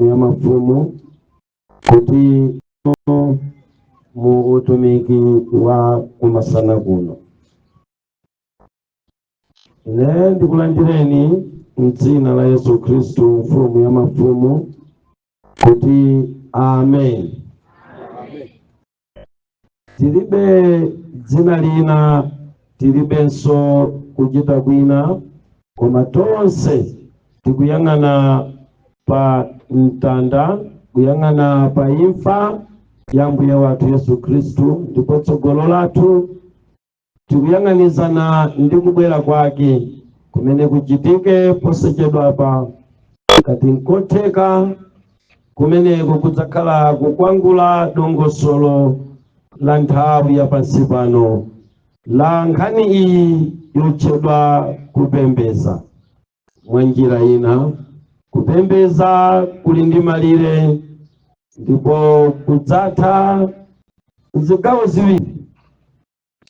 Ya mafumu kuti mu utumiki wa kumasana kuno, ine ndikulandireni mdzina la Yesu Khristu, mfumu ya mafumu, kuti amen. Tilibe dzina lina, tilibenso kuchita kwina, koma tonse tikuyang'ana pa mtanda, kuyang'ana pa imfa ya mbuye wathu Yesu Khristu, ndipo tsogolo lathu tikuyang'anizana ndi kubwera kwake kumene kuchitike posachedwapa ngati nkotheka. Kumeneko kudzakhala kukwangula dongosolo la nthawi ya pansi pano la nkhani iyi yotchedwa kupembeza. Mwa njira ina, kupembeza kuli ndi malire ndipo kudzatha zigawo ziwiri.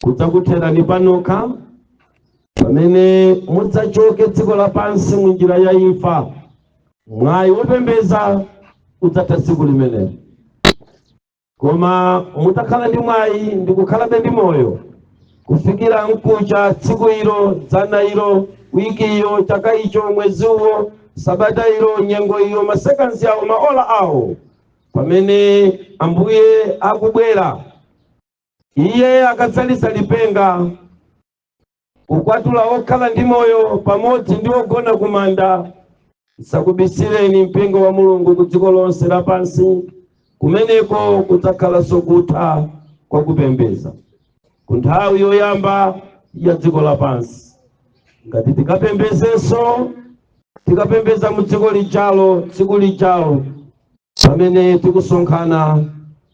Kudzakutherani panokha pamene mudzachoke dziko lapansi mu njira ya imfa. Mwayi wopembeza udzatha tsiku limenelo, koma mutakhala ndi mwayi ndi kukhalabe ndi moyo kufikira mkucha tsiku ilo, dzana ilo, wiki iyo, chaka icho, mwezi uwo, sabata ilo, nyengo iyo, ma seconds awo, maola awo, pamene ambuye akubwera, iye akadzaliza lipenga kukwatula okhala ndi moyo pamodzi ndi ogona kumanda, sakubisireni mpingo wa Mulungu ku dziko lonse lapansi, kumeneko kudzakhalanso kutha kwa kupembeza ku nthawi yoyamba ya dziko lapansi. Ngati tikapembezenso, tikapembeza mu dziko lijalo, tsiku lijalo pamene tikusonkhana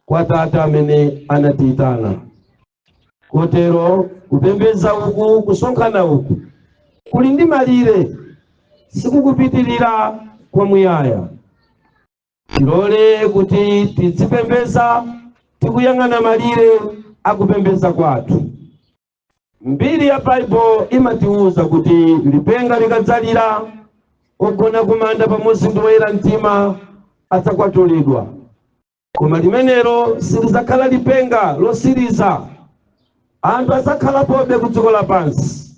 kwa Tate amene anatiyitana. Kotero kupembeza uku, kusonkhana uku kuli ndi malire, sikukupitirira kwamuyaya. Tilole kuti tizipembeza tikuyang'ana malire akupembeza kwathu. Mbiri ya Baibulo imatiwuza kuti lipenga likadzalira, ogona kumanda pamodzi ndi oyera mtima adzakwatulidwa, koma limenelo silidzakhala lipenga losiriza. Anthu adzakhalapobe ku dziko lapansi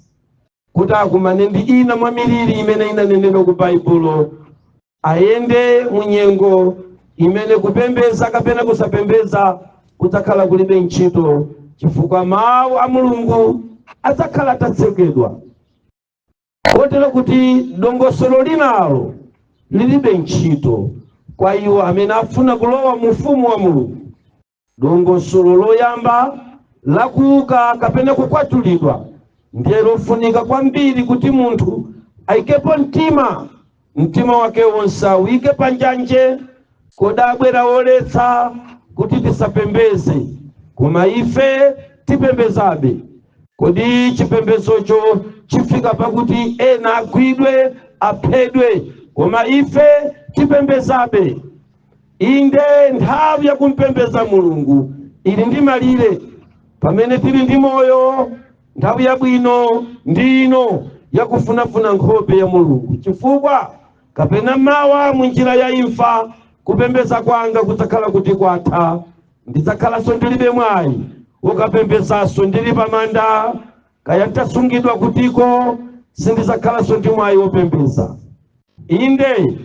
kuti akumane ndi ina mwa miliri imene inanenedwa ku Baibulo, ayende mu nyengo imene kupembeza kapena kusapembeza kudzakhala kulibe ntchito, chifukwa mawu a Mulungu adzakhala atatsekedwa, kotero kuti dongosolo linalo lilibe ntchito kwa iwo amene afuna kulowa mu ufumu wa Mulungu. Dongosolo loyamba lakuuka kapena kukwatulidwa ndiye lofunika kwambiri kuti munthu ayikepo mtima, mtima wake wonse awike panjanje. Kodabwera woletsa kuti tisapembeze, koma ife tipembezabe. Kodi chipembezocho chifika pakuti ena agwidwe, aphedwe, koma ife tipembezabe? Inde, nthawi yakumpembeza Mulungu ili ndi malire. Pamene tili ndi moyo, nthawi yabwino ndi ino yakufunafuna nkhope ya Mulungu, chifukwa kapena mawa mu njira ya imfa kupembeza kwanga kudzakhala kuti kwatha. Ndidzakhalanso ndilibe mwayi wokapembezanso ndili pamanda, kaya ntasungidwa kutiko, sindidzakhalanso ndi mwayi wopembeza. Inde,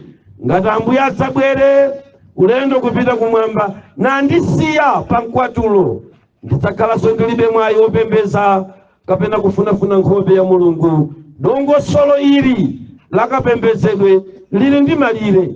ngati ambuye adzabwere ulendo kupita kumwamba nandisiya pa mkwatulo, ndidzakhalanso ndilibe mwayi wopembeza kapena kufunafuna nkhope ya Mulungu. Dongosolo ili lakapembedzedwe lili ndi malire.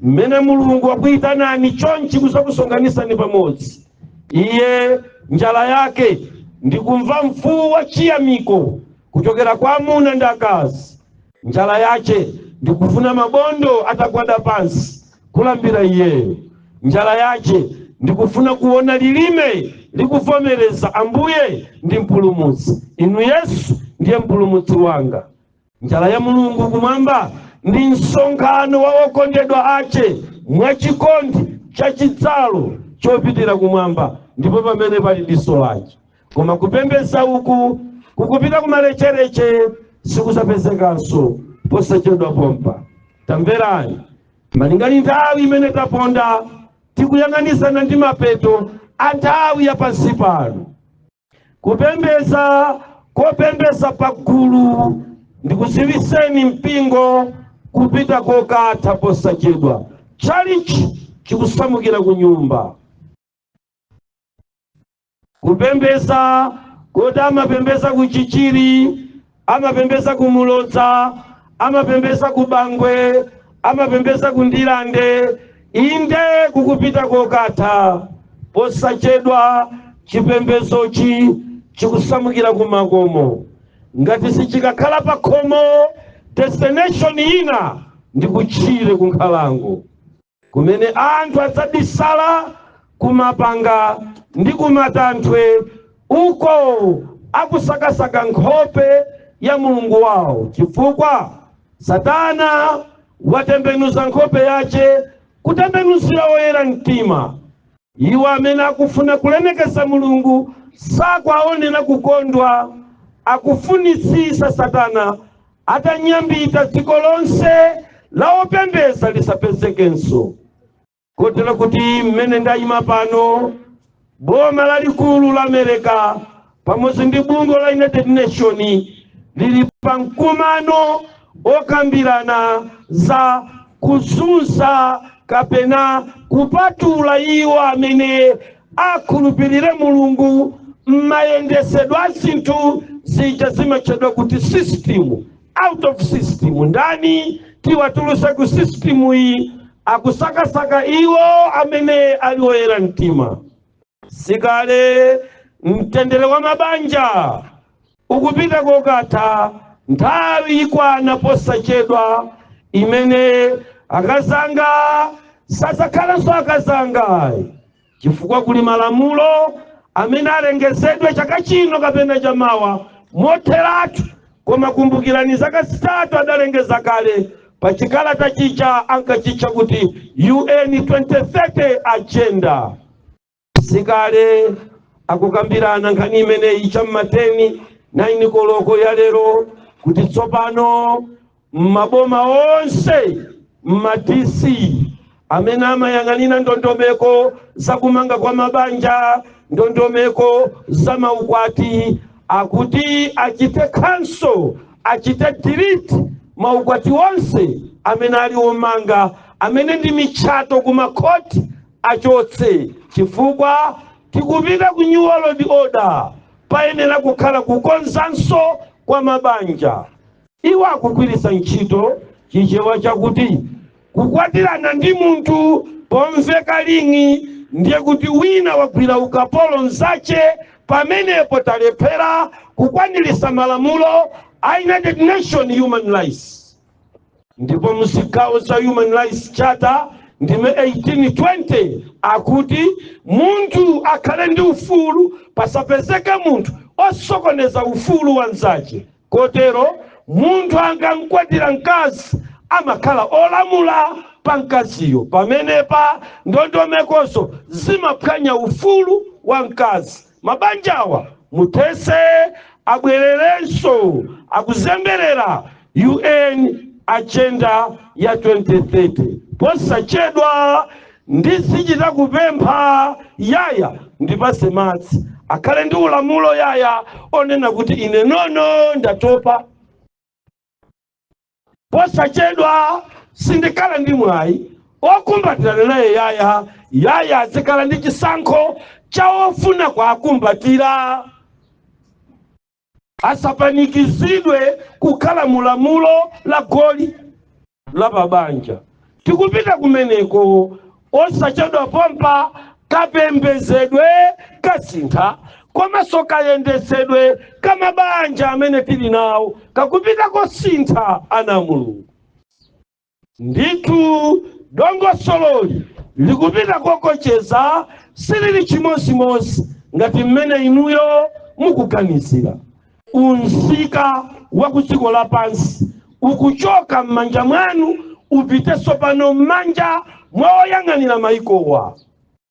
Mmene Mulungu akuyitanani chonchi kuzakusonkhanisani pamodzi, iye njala yake ndikumva mfuwu wa chiyamiko kuchokera kwa amuna ndi akazi. Njala yache ndikufuna mabondo atagwada pansi kulambira iyeyo. Njala yache ndikufuna kuona lilime likuvomereza ambuye ndi mpulumutsi, inu Yesu ndiye mpulumutsi wanga. Njala ya Mulungu kumwamba ndi msonkhano wa okondedwa ache mwachikondi cha chidzalo chopitira kumwamba, ndipo pamene pali diso lache. Koma kupembeza uku kukupita kumalechereche, sikuzapezekanso posachedwa pompa. Tamverani. Malingani nthawi imene taponda, tikuyang'anisana ndi mapeto a nthawi ya pansi pano. Kupembeza kopembeza pagulu, ndikuziwiseni mpingo, kupita kokatha posachedwa. Chalichi chikusamukira ku nyumba. Kupembeza koti amapembeza ku Chichiri, amapembeza ku Mulodza, amapembeza ku Bangwe, amapembeza ku Ndilande, inde, kukupita kokatha posachedwa. Chipembezochi chikusamukira ku makomo. Ngati sichikakhala pa khomo, destination ina ndi kutchire, ku nkhalango, kumene anthu adzabisala kumapanga ndi kumatanthwe uko, akusakasaka nkhope ya Mulungu wawo, chifukwa Satana watembenuza nkhope yace kutembenuzira oyera mtima. Iwo amene akufuna kulemekeza Mulungu sakwaonera kukondwa. Akufunitsisa Satana atanyambita dziko lonse la opembeza lisapezekenso, kotero kuti mmene ndayima pano, boma lalikulu la America pamodzi ndi bungwe la United Nation lili pa mkumano okambirana za kuzunza kapena kupatula iwo amene akhulupirire Mulungu m'mayendesedwe a zinthu zija zimatchedwa kuti system, out of system. Ndani tiwatuluse ku system iyi? Akusakasaka iwo amene ali oyera mtima. Sikale mtendere wa mabanja ukupita kokatha. Nthawi ikwana posachedwa imene akazanga sazakhalanso akazanga, chifukwa kuli malamulo amene alengezedwe chaka chino kapena chamawa motheratu. Koma kumbukirani, zaka 3 adalengeza kale pa chikalata chija ankachitcha kuti UN 2030 Agenda. Sikale akukambirana nkhani imeneyi cham'ma 10 9 koloko ya lero, kuti tsopano m'maboma onse, m'ma DC amene amayang'anira ndondomeko zakumanga kwa mabanja, ndondomeko za maukwati, akuti achite cancel, achite delete maukwati onse amene ali omanga, amene ndi mitchato kumakhoti, achotse, chifukwa tikupita ku New World Order. Payenera kukhala kukonzanso kwa mabanja. Iwo akugwiritsa ntchito Chichewa chakuti kukwatirana ndi munthu pomveka ring, ndiye kuti wina wagwira ukapolo mzache. Pamenepo talephera kukwanirisa malamulo a United Nation Human Rights. Ndipo mzigawo za Human Rights Charter, ndime 1820, akuti munthu akhale ndi ufulu, pasapezeke munthu osokoneza ufulu wa mzache. Kotero munthu angamkwatira mkazi, amakhala olamula pa mkaziyo. Pamenepa ndondomekozo zimaphwanya ufulu wa mkazi. Mabanjawa muthese, abwererenso akuzemberera UN Agenda ya 2030 posachedwa. Ndizichita kupempha yaya ndipase madzi, akhale ndi ulamulo yaya onena kuti ine nono ndatopa. Posachedwa sindikhala ndi mwayi okumbatirana naye yaya. Yaya azikhala ndi chisankho chaofuna kwakumbatira, asapanikizidwe kukhala mulamulo la goli la pabanja. Tikupita kumeneko osachedwa pompa. Kapembezedwe kasintha, komanso kayendesedwe kamabanja amene tili nawo kakupita kosintha. Ana a Mulungu, ndithu dongosololi likupita kokocheza, silili chimozimozi ngati mmene inuyo mukuganizira. Unzika wa ku dziko lapansi ukuchoka m'manja mwanu, upitenso pano m'manja mwa oyang'anira maikowa.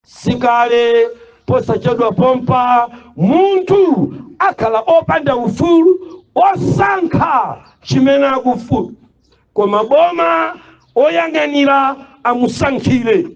Sikale posachedwa pompa munthu akhala opanda ufulu osankha chimene akufuna, koma boma oyang'anira Amusankhire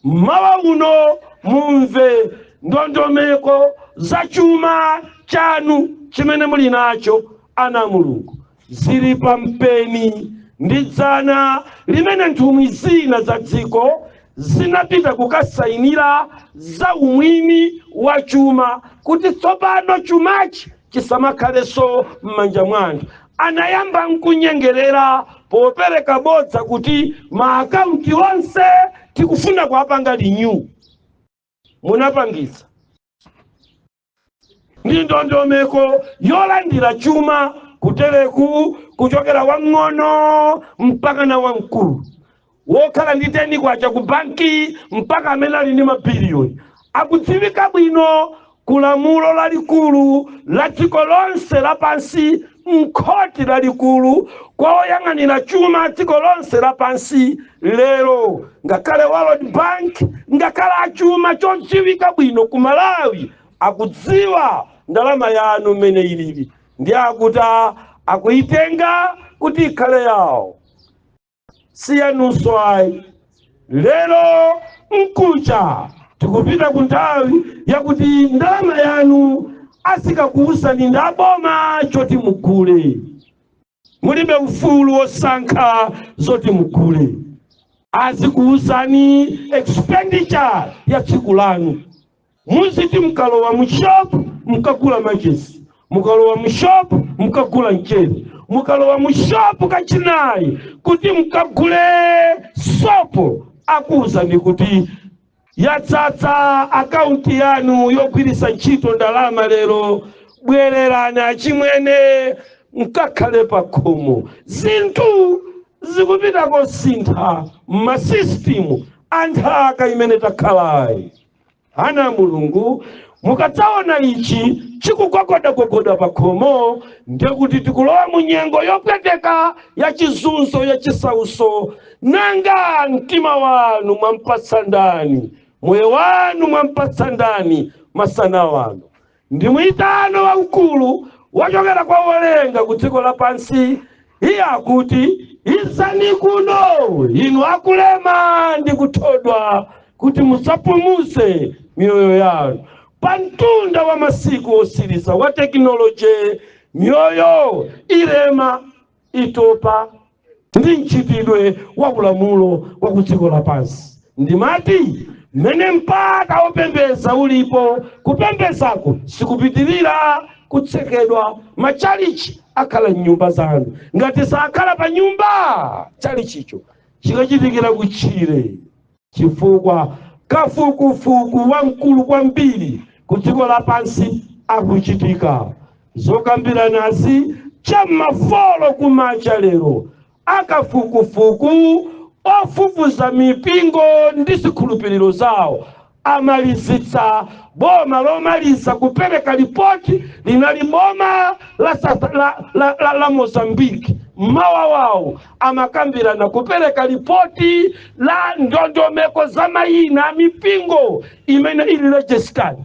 mawa uno mumve ndondomeko za chuma chanu chimene muli nacho. Ana Mulungu, zili pampeni ndi dzana limene nthumwi zina za dziko zinapita kukasayinira za umwini wa chuma, kuti tsopano chumachi chisamakhalenso m'manja mwanthu. Anayamba nkunyengerera popereka bodza kuti maakaunti onse tikufuna kuapanga renew. Munapangitsa ndi ndondomeko yolandira chuma kutereku, kuchokera wang'ono mpaka na wamkulu, wokhala ndi 10 kwacha ku banki mpaka amene ali ndi mabiliyoni, akudziwika bwino kulamulo lalikulu la dziko lonse lapansi, mkhoti lalikulu kwa oyang'anira chuma dziko lonse lapansi lero. Ngakhale World Bank, ngakhale achuma chodziwika bwino ku Malawi akudziwa ndalama yanu mmene ilili, ndi akuti akuitenga kuti ikhale yawo, siyanunso ayi. Lero mkucha tikupita ku nthawi yakuti ndalama yanu azikakuwuzani ndi aboma choti mugule. Mulibe ufulu wosankha zoti mugule, azikuwuzani expenditure ya tsiku lanu. Muziti mukalowa mu shop mukagula machesi, mukalowa mu shop mukagula mchere, mukalowa mu shop kachinayi kuti mukagule sopo, akuwuzani kuti yatsatsa akaunti yanu yogwiritsa ntchito ndalama lero, bwererani achimwene, mkakhale pa khomo. Zinthu zikupita kosintha ma system anthaka imene takhalayi. Ana Mulungu, mukadzaona ichi chikugogodagogoda pa khomo, ndekuti tikulowa mu nyengo yopweteka ya chizunzo, ya chisauso. Nanga mtima wanu mwampatsa ndani? Moyo wanu mwampatsa ndani masana wanu? Ndi mwitano waukulu wachokera kwa wolenga ku dziko lapansi. Iye akuti, "Izani kuno inu akulema ndi kuthodwa, kuti musapumuze miyoyo yanu." Pa mtunda wa masiku osiriza wa technology, miyoyo ilema, itopa ndi mchitidwe wa ulamulo wa ku dziko lapansi. Ndimati mmene mpaka wopembeza ulipo, kupembezako sikupitirira kutsekedwa. Machalichi akhala mnyumba zanu. Ngati sakhala pa nyumba, chalichicho chikachitikira kutchire, chifukwa kafukufuku wamkulu kwambiri ku dziko lapansi akuchitika. Zokambiranazi cham'ma 4 kumacha lero, akafukufuku ofufuza mipingo ndi zikhulupiriro zawo amalizitsa. Boma lomaliza kupereka ripoti linali boma la, la, la, la, la Mozambique. Mmawa wawo amakambirana kupereka ripoti la ndondomeko za mayina a mipingo imene ili registered.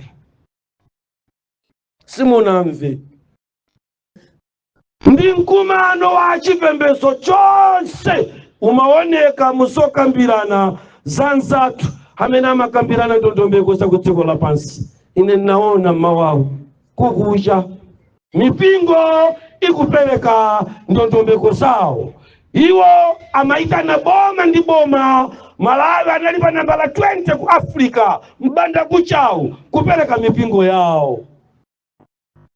Simunamve? Ndi mkumano wa chipembedzo chonse umaoneka muzokambirana za nzathu amene amakambirana ndondomeko za ku dziko lapansi. Ine ndinaona mmawawo kukucha mipingo ikupereka ndondomeko zawo. Iwo amayitana boma ndi boma. Malawi anali pa nambala 20 ku Africa mbanda kuchawu kupereka mipingo yawo.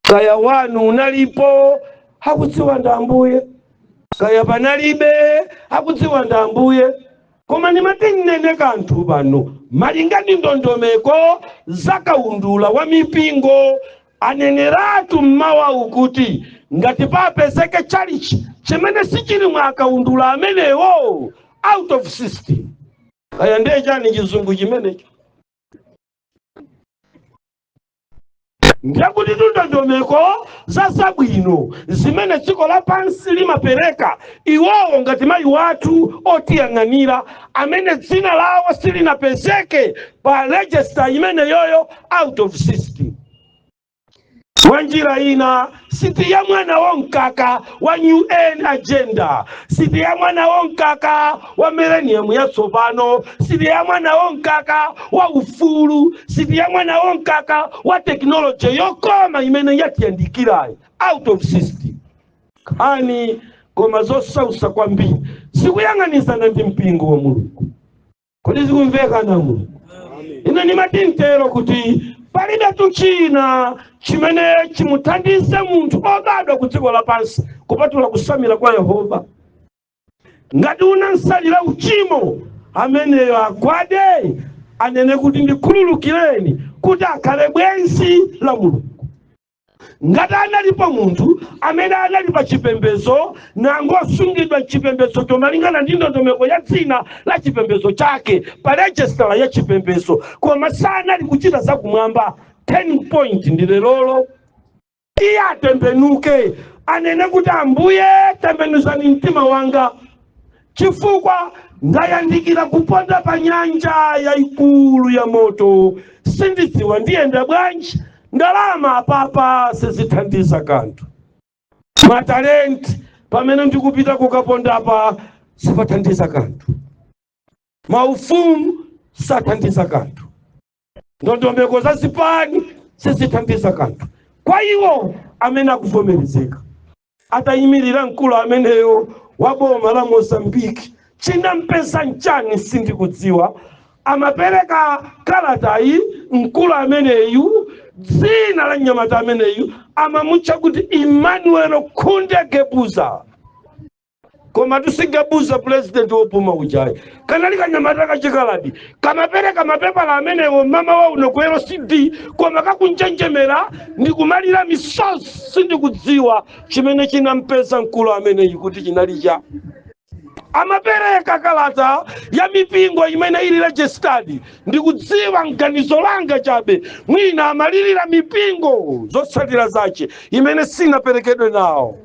Kaya wanu unalipo, akudziwa ndi Ambuye. Kaya panalibe, akudziwa ndi Ambuye. Koma ndimati nnene kanthu pano, malinga ndi ndondomeko zakaundula wa mipingo, aneneratu mmawawu kuti ngati papezeke chalichi chimene sichili mwa akaundula amenewo, out of system. Kaya ndiye chani chizungu chimenecho? Ndiye kuti ndondomeko za zabwino zimene dziko lapansi limapereka, iwowo ngati mayi wathu otiyang'anira amene dzina lawo silinapezeke pa register imene yoyo, out of system. Mwa njira ina, sitiyamwa nawo mkaka wa New Agenda, sitiyamwa nawo mkaka wa millennium yatsopano, sitiyamwa nawo mkaka wa ufulu, sitiyamwa nawo mkaka wa technology yokoma imene yatiyandikirayi, out of system. Nkhani koma zosausa kwambiri zikuyang'anizana ndi mpingo wa Mulungu. Kodi zikumveka na Mulungu? Ine ndimati mtero kuti palibe china chimene chimuthandize munthu obadwa ku dziko lapansi kupatula kusamira kwa Yehova. Ngati unansalira uchimo, ameneyo agwade, anene kuti ndikhululukireni, kuti akhale bwenzi la Mulungu. Ngati analipo munthu amene anali pa chipembedzo nangosungidwa chipembedzo chomalingana ndi ndondomeko ya dzina la chipembedzo chake pa rejistala ya chipembedzo, koma sanali kuchita zakumwamba, 10 point ndi lerolo. Iye atembenuke, anene kuti, "Ambuye, tembenuzani mtima wanga, chifukwa ndayandikira kuponda pa nyanja yayikulu ya moto. Sindidziwa ndiyenda bwanji. Ndalama apapa sizithandiza kanthu, matalenti pamene ndikupita kukapondapa sipathandiza kanthu, maufumu sathandiza kanthu, ndondomeko za zipani sizithandiza kanthu." Kwa iwo amene akuvomerezeka, atayimirira mkulu ameneyo wa boma la Mozambiki, chinampeza nchani sindikudziwa. Amapereka kalatayi mkulu ameneyu, dzina la mnyamata ameneyu amamutcha kuti Emmanuel Khunde Gebuza, koma tusigebuza president wopuma ujayi. Kanali kanyamata kachikaladi kamapereka mapepala amenewo mama wa uno ku LCD, koma kakunjenjemera ndikumalira misozi. Sindikudziwa chimene chinampeza mkulu ameneyi kuti chinali cha amapereka kalata ya mipingo imene ili registered. Ndikudziwa mganizo langa chabe, mwina amalirira mipingo zotsatira zace imene sinaperekedwe nawo.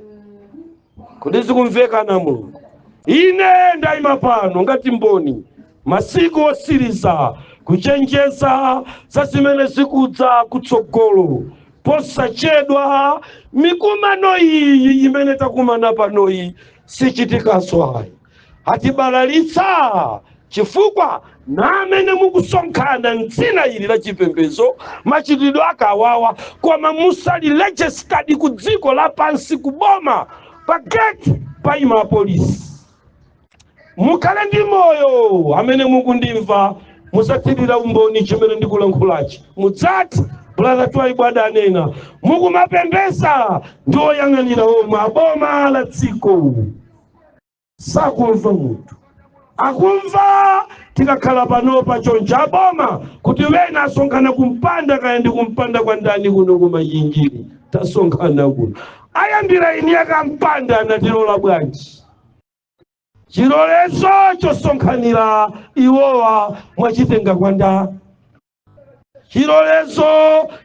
Kodi zikumveka na Mulungu? Ine ndayima pano ngati mboni masiku osiriza kuchenjeza za zimene zikudza kutsogolo posachedwa. Mikumano iyi imene takumana panoyi sichitikanso ayi, atibalalitsa, chifukwa na amene mukusonkhana mdzina ili la chipembedzo, machitidwe akawawa, koma musali registered ku dziko lapansi, kuboma, pa gate paima apolisi. Mukhale ndi moyo. Amene mukundimva, musathirira umboni chimene ndikulankhulachi. Mudzati Brother Twaibu adanena. Mukumapembeza ndi oyang'anira omwe aboma la dziko sakumva. Munthu akumva tikakhala panopa choncho aboma kuti wena asonkhana kumpanda, kaya ndi kumpanda kwa ndani kuno kumachinjiri, tasonkhana kuno, ayambira ini akampanda anatilola bwanji? Chilolezo chosonkhanira iwowa mwachitenga kwa nda? Chilolezo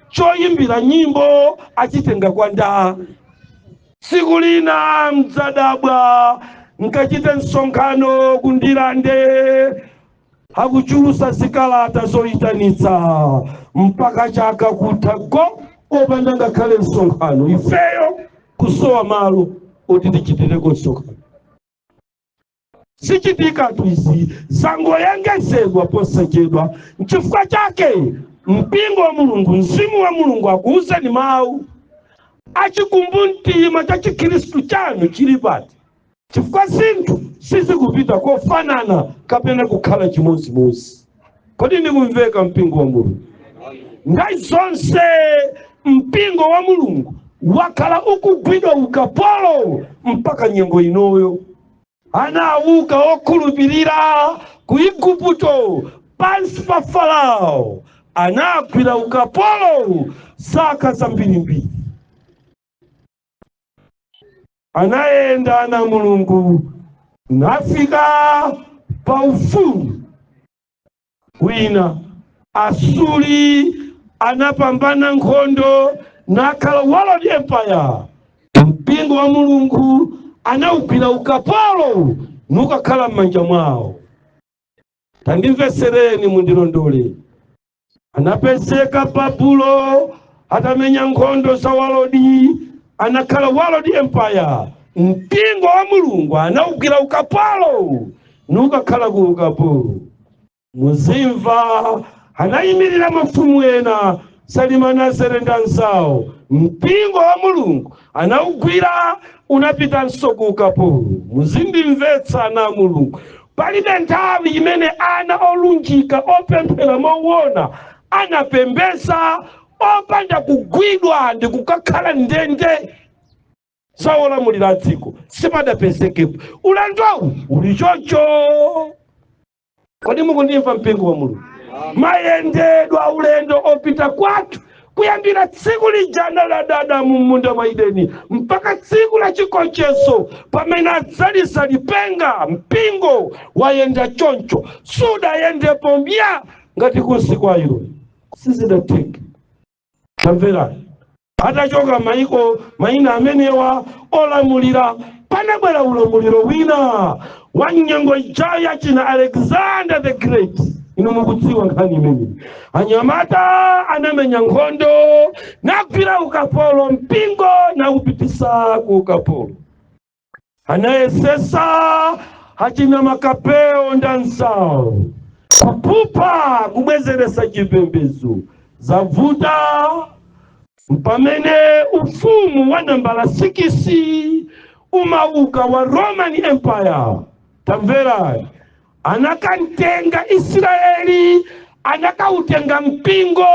choyimbira nyimbo achitenga kwa nda? Tsiku lina mdzadabwa nkachite msonkhano kundilande, akuchulusa zikalata zoyitanitsa mpaka chaka kutha go opanda ngakhale msonkhano. Ifeyo kusowa malo oti tichitireko msonkhano. Sichitikatu izi, zangoyengezedwa posachedwa. Nchifukwa chake mpingo wa Mulungu, mzimu wa Mulungu akuwuzeni mawu achikumbumtima cha chikhristu chanu chili pati, chifukwa zinthu sizikupita kofanana kapena kukhala chimodzimodzi. Kodi ndikumveka, mpingo wa Mulungu? Nthawi zonse mpingo wa Mulungu wakhala ukugwidwa ukapolo mpaka nyengo inoyo. Anauka okhulupirira ku Igupto pansi pa Farao, anagwira ukapolo zaka zambirimbiri. Anayenda na Mulungu nafika pa ufumu wina. Asuri anapambana nkhondo nakhala world empire. Mpingo wa Mulungu anawugwira ukapolo nukakhala m'manja mwawo. Tandimvesereni, mundilondole. Anapezeka Babulo. Atamenya nkhondo za world, anakhala world empire. Mpingo wa Mulungu anawugwira ukapolo, nukakhala ku ukapolo. Muzimva, anayimirira mafumu ena, Salimanasere ndi anzawo. Mpingo wa Mulungu anawugwira, unapitanso ku ukapolo. Muzindimvetsa, ana a Mulungu, palibe nthawi imene ana olunjika opemphera mowona anapembeza opanda kugwidwa ndi kukakhala ndende zawolamulira dziko. Sipadapezekepo. Ulendowu uli choncho. Kodi mukundimva, mpingo wa Mulungu? Mayendedwa, ulendo opita kwathu, kuyambira tsiku lijana la Adamu m'munda mwa Edeni mpaka tsiku la chigonjetso pamene adzaliza lipenga, mpingo wayenda choncho. Sudayendepo mbya ngati kunsi kwa ilo, sizidatheke. Tamverani, atachoka maiko mayina amenewa olamulira, panabwera ulamuliro wina wa nyengo ijayo yachina Alexander the Great. Inu mukudziwa nkhani imeneyi. Anyamata anamenya nkhondo, nagwira ukapolo mpingo, nakupitisa ku ukapolo. Anayesesa achina Makapeo ndi anzawo kupupha kubwezeresa chipembedzo, zavuta. Pamene ufumu wa nambala 6 umauka wa Roman Empire, tamverani, anakamtenga Israeli, anakautenga mpingo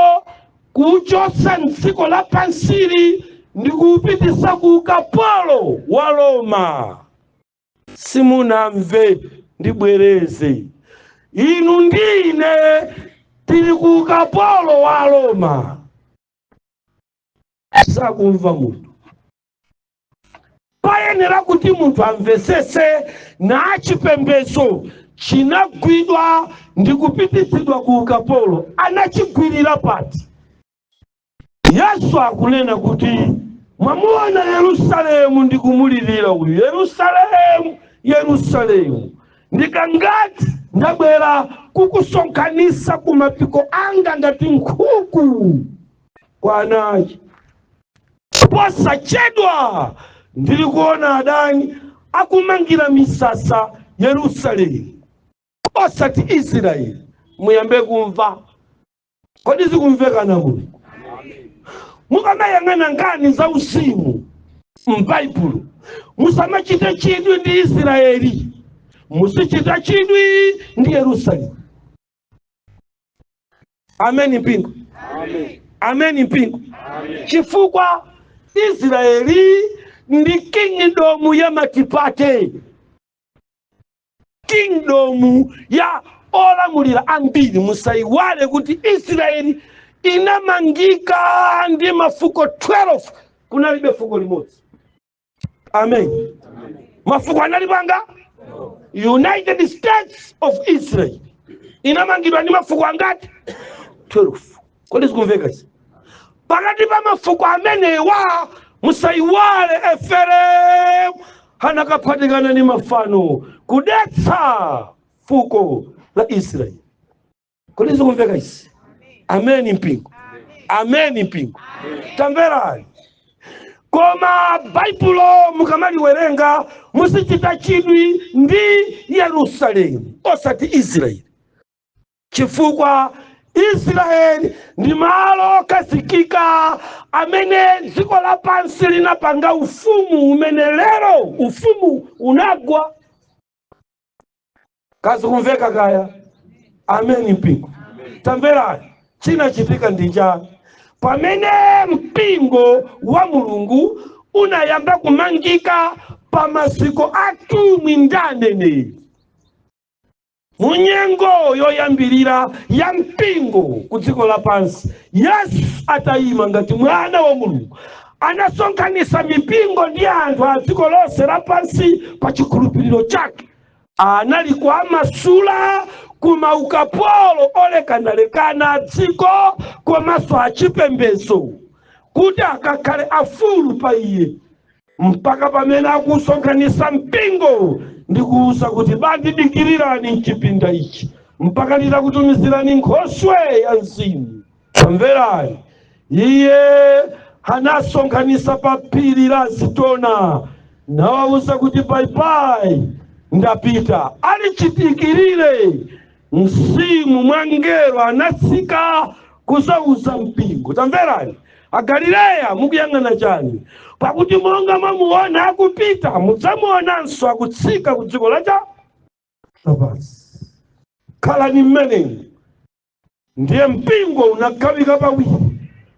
kuuchotsa mdziko lapansili ndi kuupitisa ku ukapolo wa Roma. Simunamve, ndibwereze. Inu ndine tili ku ukapolo wa Roma. Sakumva munthu. Payenera kuti munthu amvesese na chipembedzo chinagwidwa ndi kupititsidwa ku ukapolo. Anachigwirira pati? Yesu akunena kuti, "Mwamuona Yerusalemu ndikumulirira uyu. Yerusalemu, Yerusalemu, ndikangati ndabwera kukusonkhanisa ku mapiko anga ngati nkhuku kwa anachi. Posachedwa ndili kuona adani akumangira misasa Yerusalemu, osati Israeli." Muyambe kumva. Kodi zikumvekana? Mulungu, mukamayang'ana nkhani za uzimu m'Baibulo, musamachite chidwi ndi Israeli, muzichita chidwi ndi Yerusalemu. Ameni, mpingo. Ameni, mpingo. Chifukwa Israeli ndi kingdom ya multiparty, kingdom ya olamulira ambiri. Musayiwale kuti Israeli inamangika ndi mafuko 12, kunalibe fuko limodzi. Amen. Mafuko analipanga United States of Israel. Inamangidwa ndi mafuko angati? 12. Kodi zikumveka izi? Pakati pa mafuko amenewa, musayiwale, Efereimu anakaphatikana ndi mafano kudetsa fuko la Israeli. Kodi zikumveka izi? Ameni, mpingo. Ameni, mpingo. Tamverani, koma Baibulo mukamaliwerenga muzichita chidwi ndi Yerusalemu osati Israeli, chifukwa Israeli ndi malo okhazikika amene dziko lapansi linapanga ufumu umene lero ufumu unagwa. Kazi kumveka kaya? Ameni, mpingo. Tamverani, chinachitika ndi chani pamene mpingo wa Mulungu unayamba kumangika pa maziko atumwi ndi aneneri? Munyengo yoyambirira ya mpingo ku dziko lapansi, Yesu atayima ngati mwana wa Mulungu, anasonkhanitsa mipingo ndi anthu a dziko lonse lapansi pa chikhulupiriro chake. Anali kuamasula kuma ukapolo olekanalekana a dziko komanso achipembedzo kuti akakhale afulu pa iye, mpaka pamene akusonkhanitsa mpingo ndi kuwuza kuti, "Bandidikirirani mchipinda ichi mpaka nditakutumizirani nkhoswe ya mzimu." Tamverani, Iye anasonkhanisa pa phiri la Azitona nawawuza kuti, "Bye-bye, ndapita." Alichitikirire mzimu mwa ngelo anatsika kuzauza mpingo, "Tamverani Agalileya, mukuyang'ana chani? Pakuti monga mwamuona akupita, mudzamuonanso akutsika ku dziko lacha lapansi. Khalani mmenemu." Ndiye mpingo unagawika pawiri: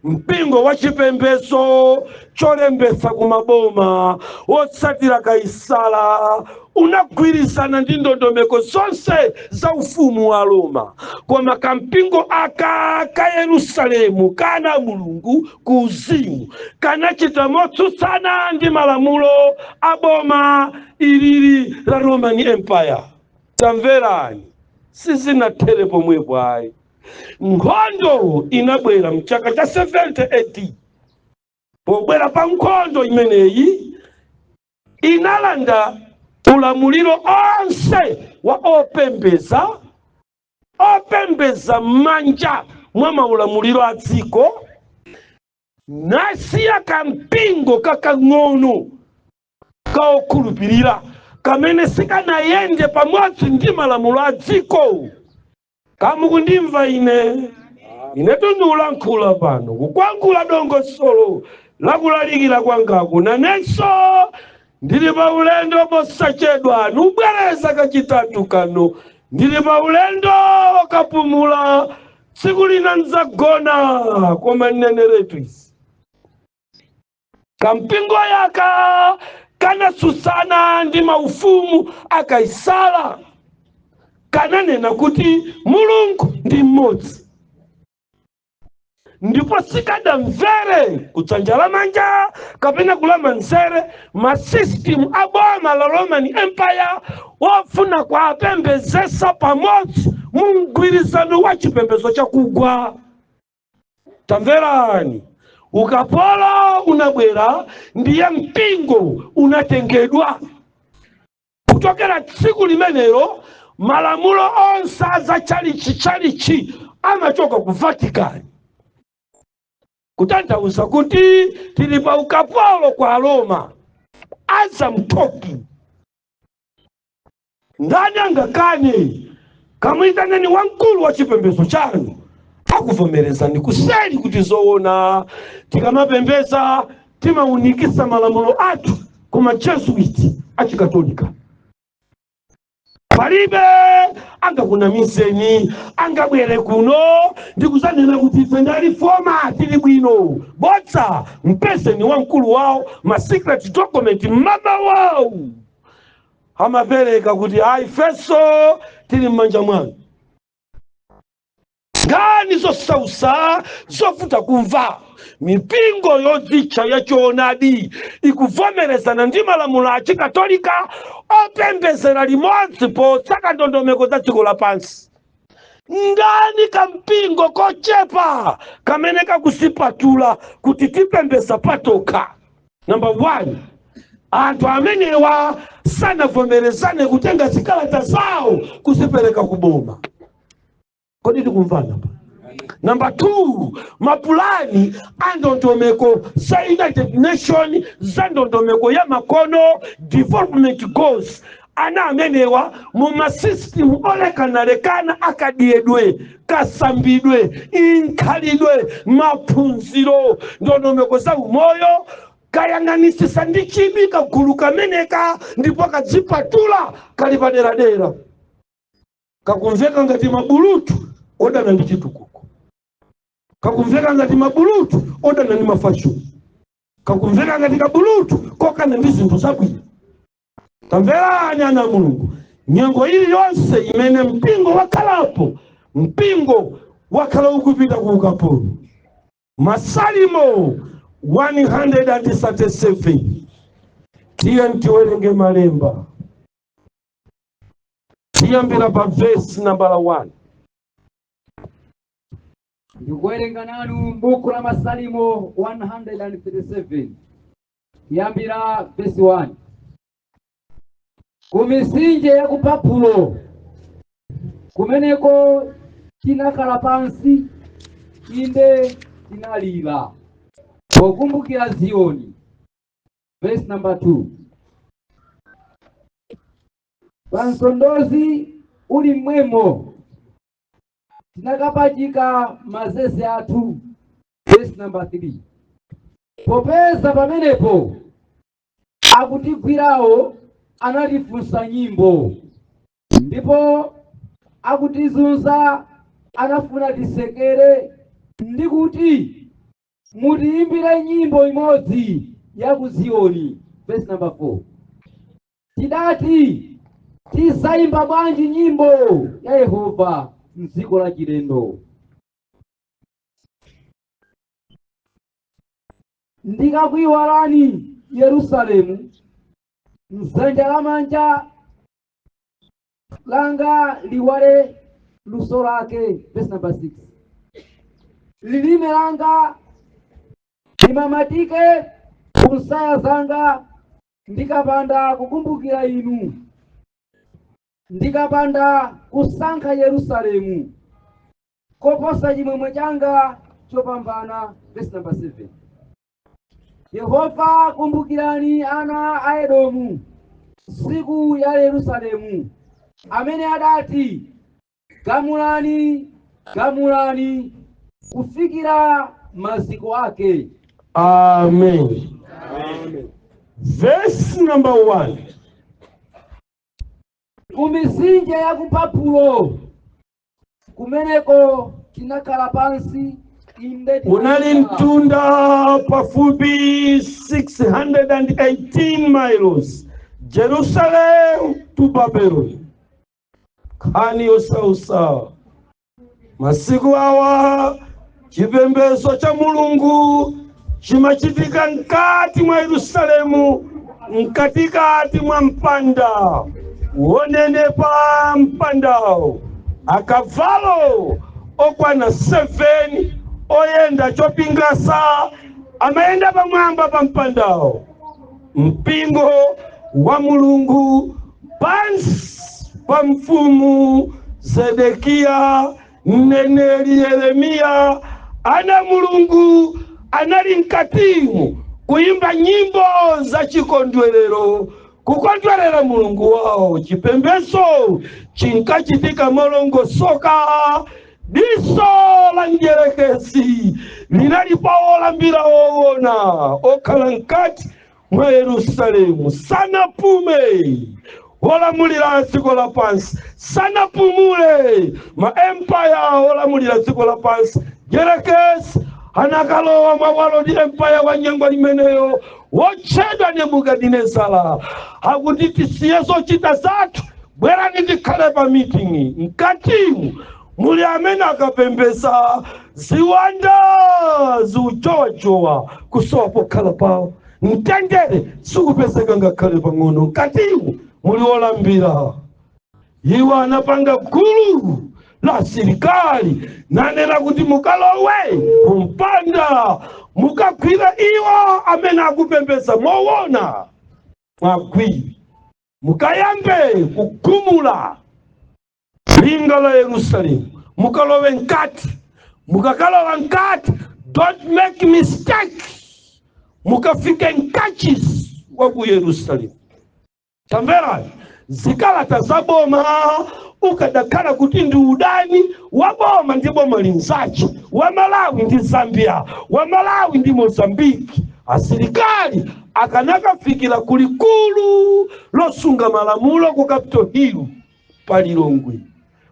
mpingo wa chipembedzo cholembetsa kumaboma wotsatira Kaisala unagwirizana ndi ndondomeko zonse za ufumu wa Roma, koma kampingo aka ka Yerusalemu kana Mulungu ku uzimu kanachita motsutsana ndi malamulo a boma ilili la Roman Empire. Tamverani, sizinathere pomwepo ayi. Nkhondo inabwera mchaka cha 70 AD. Pobwera pa nkhondo imeneyi inalanda ulamuliro onse wa opembeza m'manja mwa maulamuliro a dziko, nasiya kampingo kakang'ono kaokhulupirira kamene sikanayende pamodzi ndi malamulo a dziko. Kamukundimva ine? Inetu ndikulankhula pano kukwankhula dongosolo lakulalikira kwangaku. Nanenso ndili pa ulendo posachedwa, nubwereza kachitatu kano, ndili pa ulendo kapumula, tsiku lina ndzagona. Koma mneneretu izi, kampingo yaka kanatsutsana ndi maufumu a Kaisala, kananena kuti Mulungu ndi mmodzi, ndipo sikadamvere kudzanja lamanja kapena kulamanzere masystem a boma la Roman Empire wofuna kuapembedzesa pamodzi mu mgwirizano wa chipembedzo chakugwa. Tamverani, ukapolo unabwera, ndiye mpingo unatengedwa. Kuchokera tsiku limenelo malamulo onse aza chalichi chalichi amachoka ku Vatican, kutanthauza kuti tili pa ukapolo kwa Roma. As I'm talking, ndani angakane? Kamuitaneni wamkulu wa chipembedzo chanu, akuvomerezani kuseli kuti zoona, tikamapembeza timaunikisa malamulo athu kuma Jesuit achikatolika. Palibe angakunamizeni, angabwere kuno ndikuzanena kuti ife ndi Reformer, tili bwino. Bodza. Mpezeni wamkulu wawo, ma secret document mmama wawo amapereka kuti ayi, ifenso tili m'manja mwanu. Nkhani zosausa, zovuta kumva. Mipingo yodzitcha yachoonadi ikuvomerezana ndi malamulo achikatolika opembezera limodzi potsata ndondomeko za dziko lapansi. Ndani kampingo kochepa kamene kakusipatula kuti tipembeza patokha? Number one, anthu amenewa sanavomerezane kutenga zikalata zawo kuzipereka kuboma. Kodi tikumvana pa? Number two, mapulani a ndondomeko za United Nation za ndondomeko ya makono, development goals, ana amenewa mu masystem olekanalekana akadyedwe, kasambidwe, inkhalidwe, maphunziro, ndondomeko za umoyo, kayang'anisisa ndi chidwi kagulu kameneka, ndipo kadzipatula, kali paderadera, kakumveka ngati mabulutu odana ndi chitukuko, kakumveka ngati mabulutu odana ndi mafashoni, kakumveka ngati kabulutu kokana ndi zinthu zabwino. Tamverani ana a Mulungu, nyengo iliyonse imene mpingo wakhalapo, mpingo wakhala ukupita ku ukapolo. Masalimo 137, tiye tiwerenge malemba, tiyambira pa vesi nambala 1. Ndikuwerenga nanu m'buku la Masalimo 137, kuyambira vesi 1. Ku mitsinje ya ku Babulo, kumeneko tinakhala pansi, inde. Tinalira pokumbukira Ziyoni. Verse number 2: Pansondozi uli mmwemo tinakapachika mazeze athu. Verse number 3: Popeza pamenepo akutigwirawo anatifunsa nyimbo, ndipo akutizunza anafuna tisekere, ndi kuti, "Mutiyimbire nyimbo imodzi ya ku Ziyoni." Verse number 4: Tidati, "Tizayimba bwanji nyimbo ya Yehova mdziko la chilendo?" Ndikakuyiwalani Yerusalemu, mdzanja lamanja langa liwale luso lake. Verse number 6: Lilime langa limamatike ku nsaya zanga, ndikapanda kukumbukira inu, ndikapanda kusankha Yerusalemu koposa chimwemwe changa chopambana. Verse number 7: Yehova, kumbukirani ana a Edomu tsiku ya Yerusalemu, amene adati, "Gamulani, gamulani kufikira maziko ake." Amen. Verse number 1. Ku mitsinje ya ku Babulo kumeneko tinakhala pansi, inde Unali tinakhala. mtunda pafupi 618 miles, Jerusalem to Babylon. Nkhani yosausa. Masiku awa chipembedzo cha Mulungu chimachitika mkati mwa Yerusalemu, mkatikati mwa mpanda wonenepa. Mpandawo akavalo okwana 7 oyenda chopingasa amayenda pamwamba pa mpandawo, mpingo wa Mulungu pansi pa mfumu Zedekiya, mneneri Yeremiya. Ana Mulungu anali mkatimu kuyimba nyimbo za chikondwerero, kukondwerera Mulungu wawo. Chipembedzo chinkachitika molongosoka. Diso la mdierekezi linali pa olambira owona okhala mkati mwa Yerusalemu. Sanapume olamulira dziko lapansi, sanapumule ma empire olamulira dziko lapansi. Dierekezi anakalowa mwa world empire wa nyengo imeneyo wotchedwa Nebukadinezara, akuti, "Tisiye zochita zathu, bwerani tikhale pa meeting." Mkatimu muli amene akapembeza ziwanda ziujowajowa kusowa pokhala pawo, mtendere sikupezeka ngakhale pang'ono. Mkatimu muli olambira. Iwo anapanga gulu la asilikali nanena kuti, "Mukalowe kumpanda, mukagwira iwo amene akupembeza mowona, mwagwiri, mukayambe kugumula linga la Yerusalemu, mukalowe mkati. Mukakalowa mkati, don't make mistake, mukafike mkachisi wa ku Yerusalemu." Tamverani, zikalata za boma ukadakhala kuti ndi udani wa boma ndi boma linzace, wa Malawi ndi Zambia, wa Malawi ndi Mozambiki, asilikali akanakafikira kulikulu losunga malamulo ku Capitol Hill palilongwe.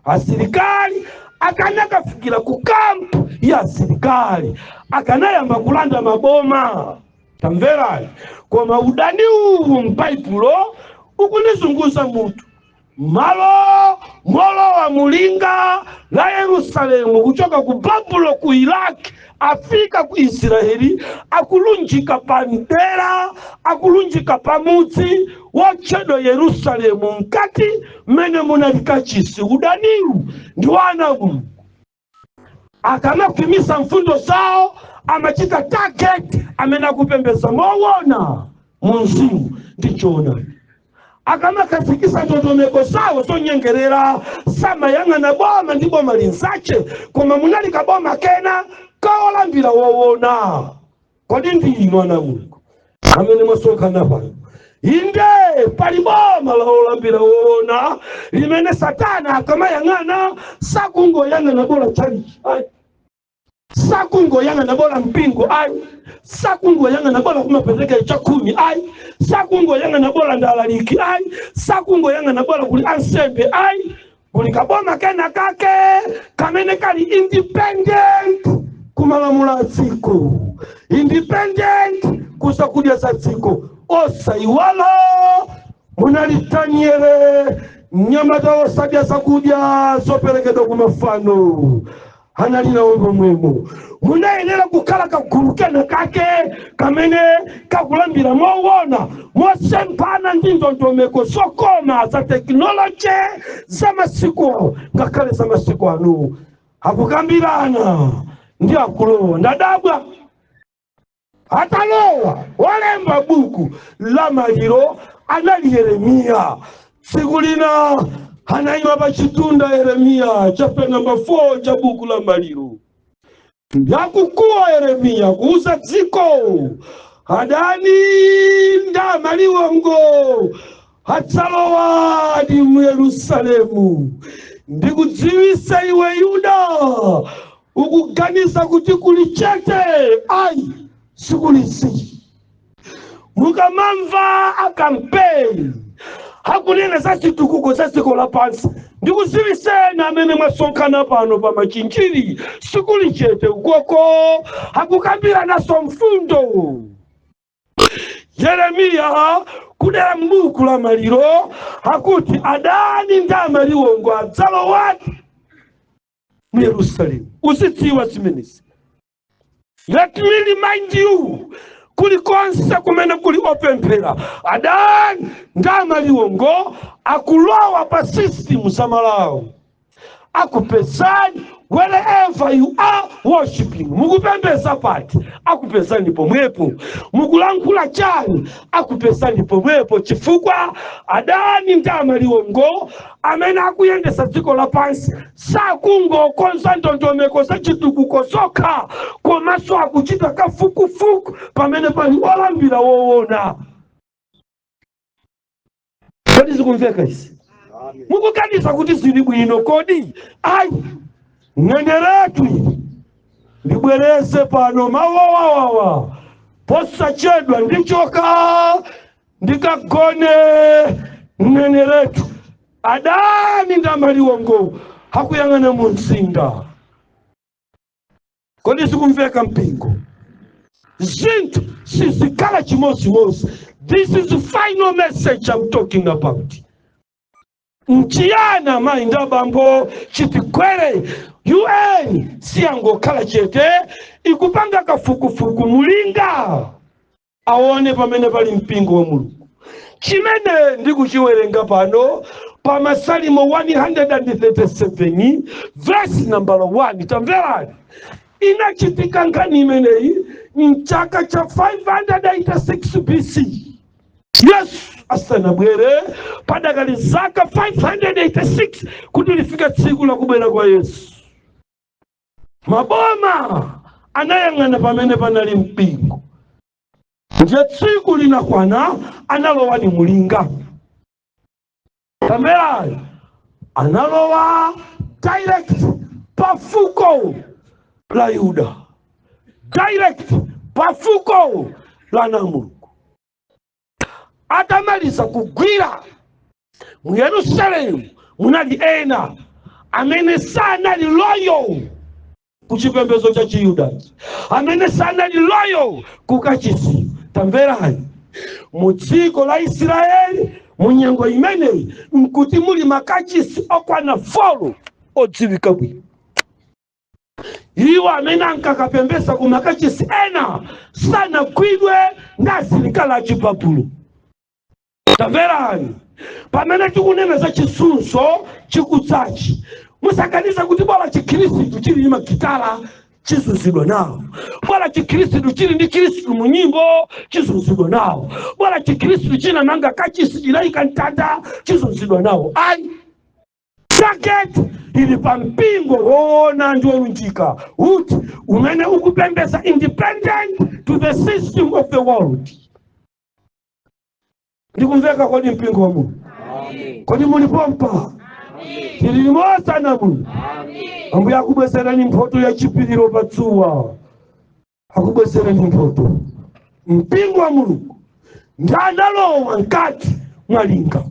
Asilikali akanakafikira ku camp ya asilikali, akanayamba kulanda maboma. Tamverani, koma udani uwu m'Baibulo ukundizunguza mutu. Malo molowa mulinga la Yerusalemu kuchoka ku Babulo, ku Iraq, afika ku Israeli, akulunjika pa mdera, akulunjika pa mudzi wotchedwa Yerusalemu, mkati mmene munali kachisi. Udaniwu ndi wana Mulungu akamakhwimisa mfundo zawo, amachita target amene akupembeza mowona mu mzimu ndi choonadi. Akamakhazikisa ndondomeko zawo zonyengerera, samayang'ana boma ndi boma linzache, koma munali kaboma kena. Kaolambira woona. Kodi ndi inu ana Mulungu amene mwasonkhana pano? Inde, pali boma la olambira woona limene Satana akamayang'ana sakungoyang'ana bola chalichi, ayi, sakungoyang'ana bola mpingo, ayi, sakungoyang'ana bola kumapereka chakhumi, ayi, sakungoyang'ana bola ndalaliki, ayi, sakungoyang'ana bola kuli ansembe, ayi. Kuli kaboma kena kake kamene kali independent kumalamulo a dziko, independent kusakudya za dziko. Osayiwala munali Daniele, mnyamata wosadya zakudya zoperekedwa ku mafano, anali nawo pomwemo. Munayenera kukhala kagulu kena kake kamene kakulambira mowona, mosemphana ndi ndondomeko zokoma za technology za masiku awo, ngakhale za masiku anu. Akukambirana ndi akulowa. Ndadabwa atalowa, walemba buku la maliro anali Yeremiya. Tsiku lina anayima pa chitunda Yeremiya, chapter number 4 cha buku la maliro. Ndakukuwa Yeremiya kuuza dziko, adani ndamaliwongo adzalowadi mu Yerusalemu. Ndikudziwisa iwe Yuda, ukuganiza kuti kuli chete, ayi, sikulisi. Mukamamva akampeni hakunena za chitukuko za dziko lapansi, ndikuziwiseni amene mwasonkhana pano pa Machinjiri, sikuli chete ukoko, hakukambiranaso mfundo. Yeremiya kudera m'buku la maliro akuti adani ndi amaliwongo adzalowadi mu Yerusalemu. Uzidziwa zimenezi. Let me remind you, kulikonse kumene kuli opemphera, adani ndi amaliwongo akulowa pa system za Malawi, akupezani wherever you are worshiping. Mukupembeza pati, akupezani pomwepo. Mukulankhula chani, akupezani pomwepo, chifukwa adani ndi amaliwongo amene akuyendesa dziko lapansi sakungokonza ndondomeko za chitukuko zokha, komanso akuchita kafukufuku pamene pali olambira woona. Kodi zikumveka izi? Mukuganiza kuti zili bwino kodi? Ayi, neneretu ili ndibwereze pano mawawawawa. Posachedwa ndichoka ndikagone. Neneretu, adani ndamaliwongo hakuyang'ana mu mzinda. Kodi zikumveka, mpingo? Zinthu sizikhala chimozimozi. This is the final message I'm talking about. Nchiyani, amayi ndi abambo, chitikwere? UN siyangokhala chete, ikupanga kafukufuku mulinga aone pamene pali mpingo wa Mulungu. Chimene ndikuchiwerenga pano pa Masalimo 137 verse number 1, tamverani. Inachitika nkhani imeneyi mchaka cha 586 BC, Yesu asanabwere. Padakali zaka 586 kuti lifike tsiku la kubwera kwa Yesu. Maboma anayang'ana pamene panali mpingo. Ndiye tsiku linakwana, analowa ni mulinga. Tamverani, analowa direct pa fuko la Yuda, direct pa fuko la Namulungu. Atamaliza kugwira mu Yerusalemu, munali ena amene sanali loyal ku chipembedzo cha Chiyuda, amene sanali loyal ku kachisi. Tamverani, mu dziko la Israeli mu nyengo imeneyi nkuti muli makachisi okwana 4 odziwika bwino. Iwo amene ankakapembesa ku makachisi ena sanagwidwe ndi asilikali a Chibabulo. Tamverani, pamene tikunena za chisunso chikudzachi, musaganize kuti bola Chikhristu chili ndi magitala chizunzidwa nawo, bola Chikhristu chili ndi Khristu mu nyimbo chizunzidwa nawo, bola Chikhristu chinamanga kachisi, chinayika mtanda, chizunzidwa nawo. Ayi, target Ili pa mpingo woona ndi wolunjika uti? Umene ukupembeza independent to the system of the world. Ndikumveka kodi, mpingo wa Mulungu? Kodi mulipompa? Tili limodzi, ana Mulungu? Ambuye akubwezerani mphoto ya chipiriro patsuwa, akubwezerani mphoto. Mpingo wa Mulungu ndi analowa mkati mwalinga.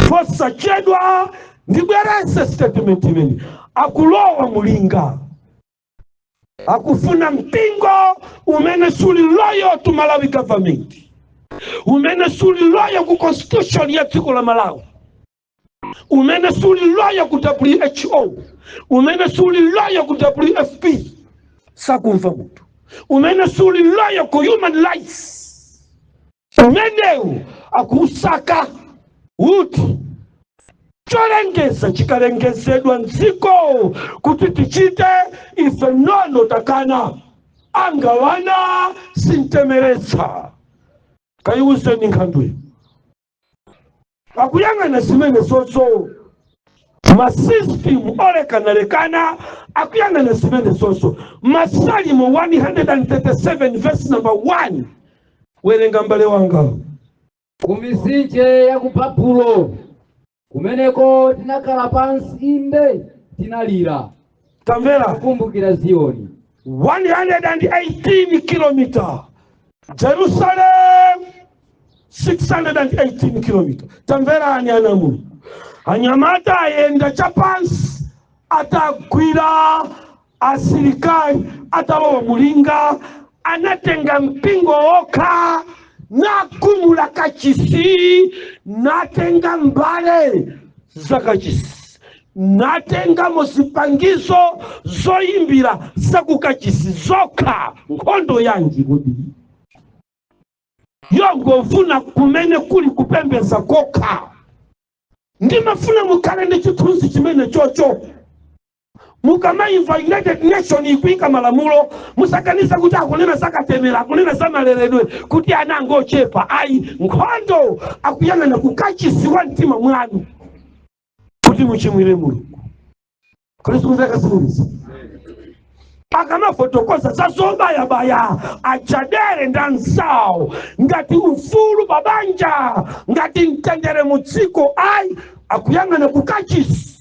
Posachedwa ndibwerese statement imene akulowa mulinga, akufuna mpingo umene suli loyal to Malawi Government, umene suli loyal ku constitution ya dziko la Malawi, umene suli loyal ku WHO, umene suli loyal ku WFP, sakumva munthu, umene suli loyal ku human rights. Umenewu akusaka uti? Cholengeza chikalengezedwa mdziko kuti tichite, ife nono takana, angawana sintemeretsa. Kayiuzeni nkhandweyo. Akuyang'ana zimene zonso, ma system olekanalekana akuyang'ana zimene zonso. Masalimo 137 verse number 1, werenga mbale wanga. Ku mitsinje ya ku Babulo, kumeneko tinakhala pansi, inde tinalira, Tamvera. kukumbukira Ziyoni. 118 kilomita Jerusalem, 618 kilomita. Tamverani, ana Mulungu, anyamata ayenda chapansi, atagwira asilikali, atalowa mulinga, anatenga mpingo wokha, nagumula kachisi, natenga mbale za kachisi, natengamo zipangizo zoyimbira zakukachisi zokha. Nkhondo yanji kodi yongofuna kumene kuli kupembeza kokha? Ndimafuna mukhale ndi chithunzi chimene chocho. Mukamayimva United Nation ikuyika malamulo, musaganiza kuti akunena zakatemera, akunena za maleredwe kuti ana angochepa. Ayi, nkhondo akuyang'ana kukachisi wa mtima mwanu kuti muchimwire Mulungu. Khristu kumveka zimenezi? Akamafotokoza za zobayabaya achadere ndi anzawo ngati ufulu pabanja, ngati mtendere mu dziko, ayi, akuyang'ana kukachisi,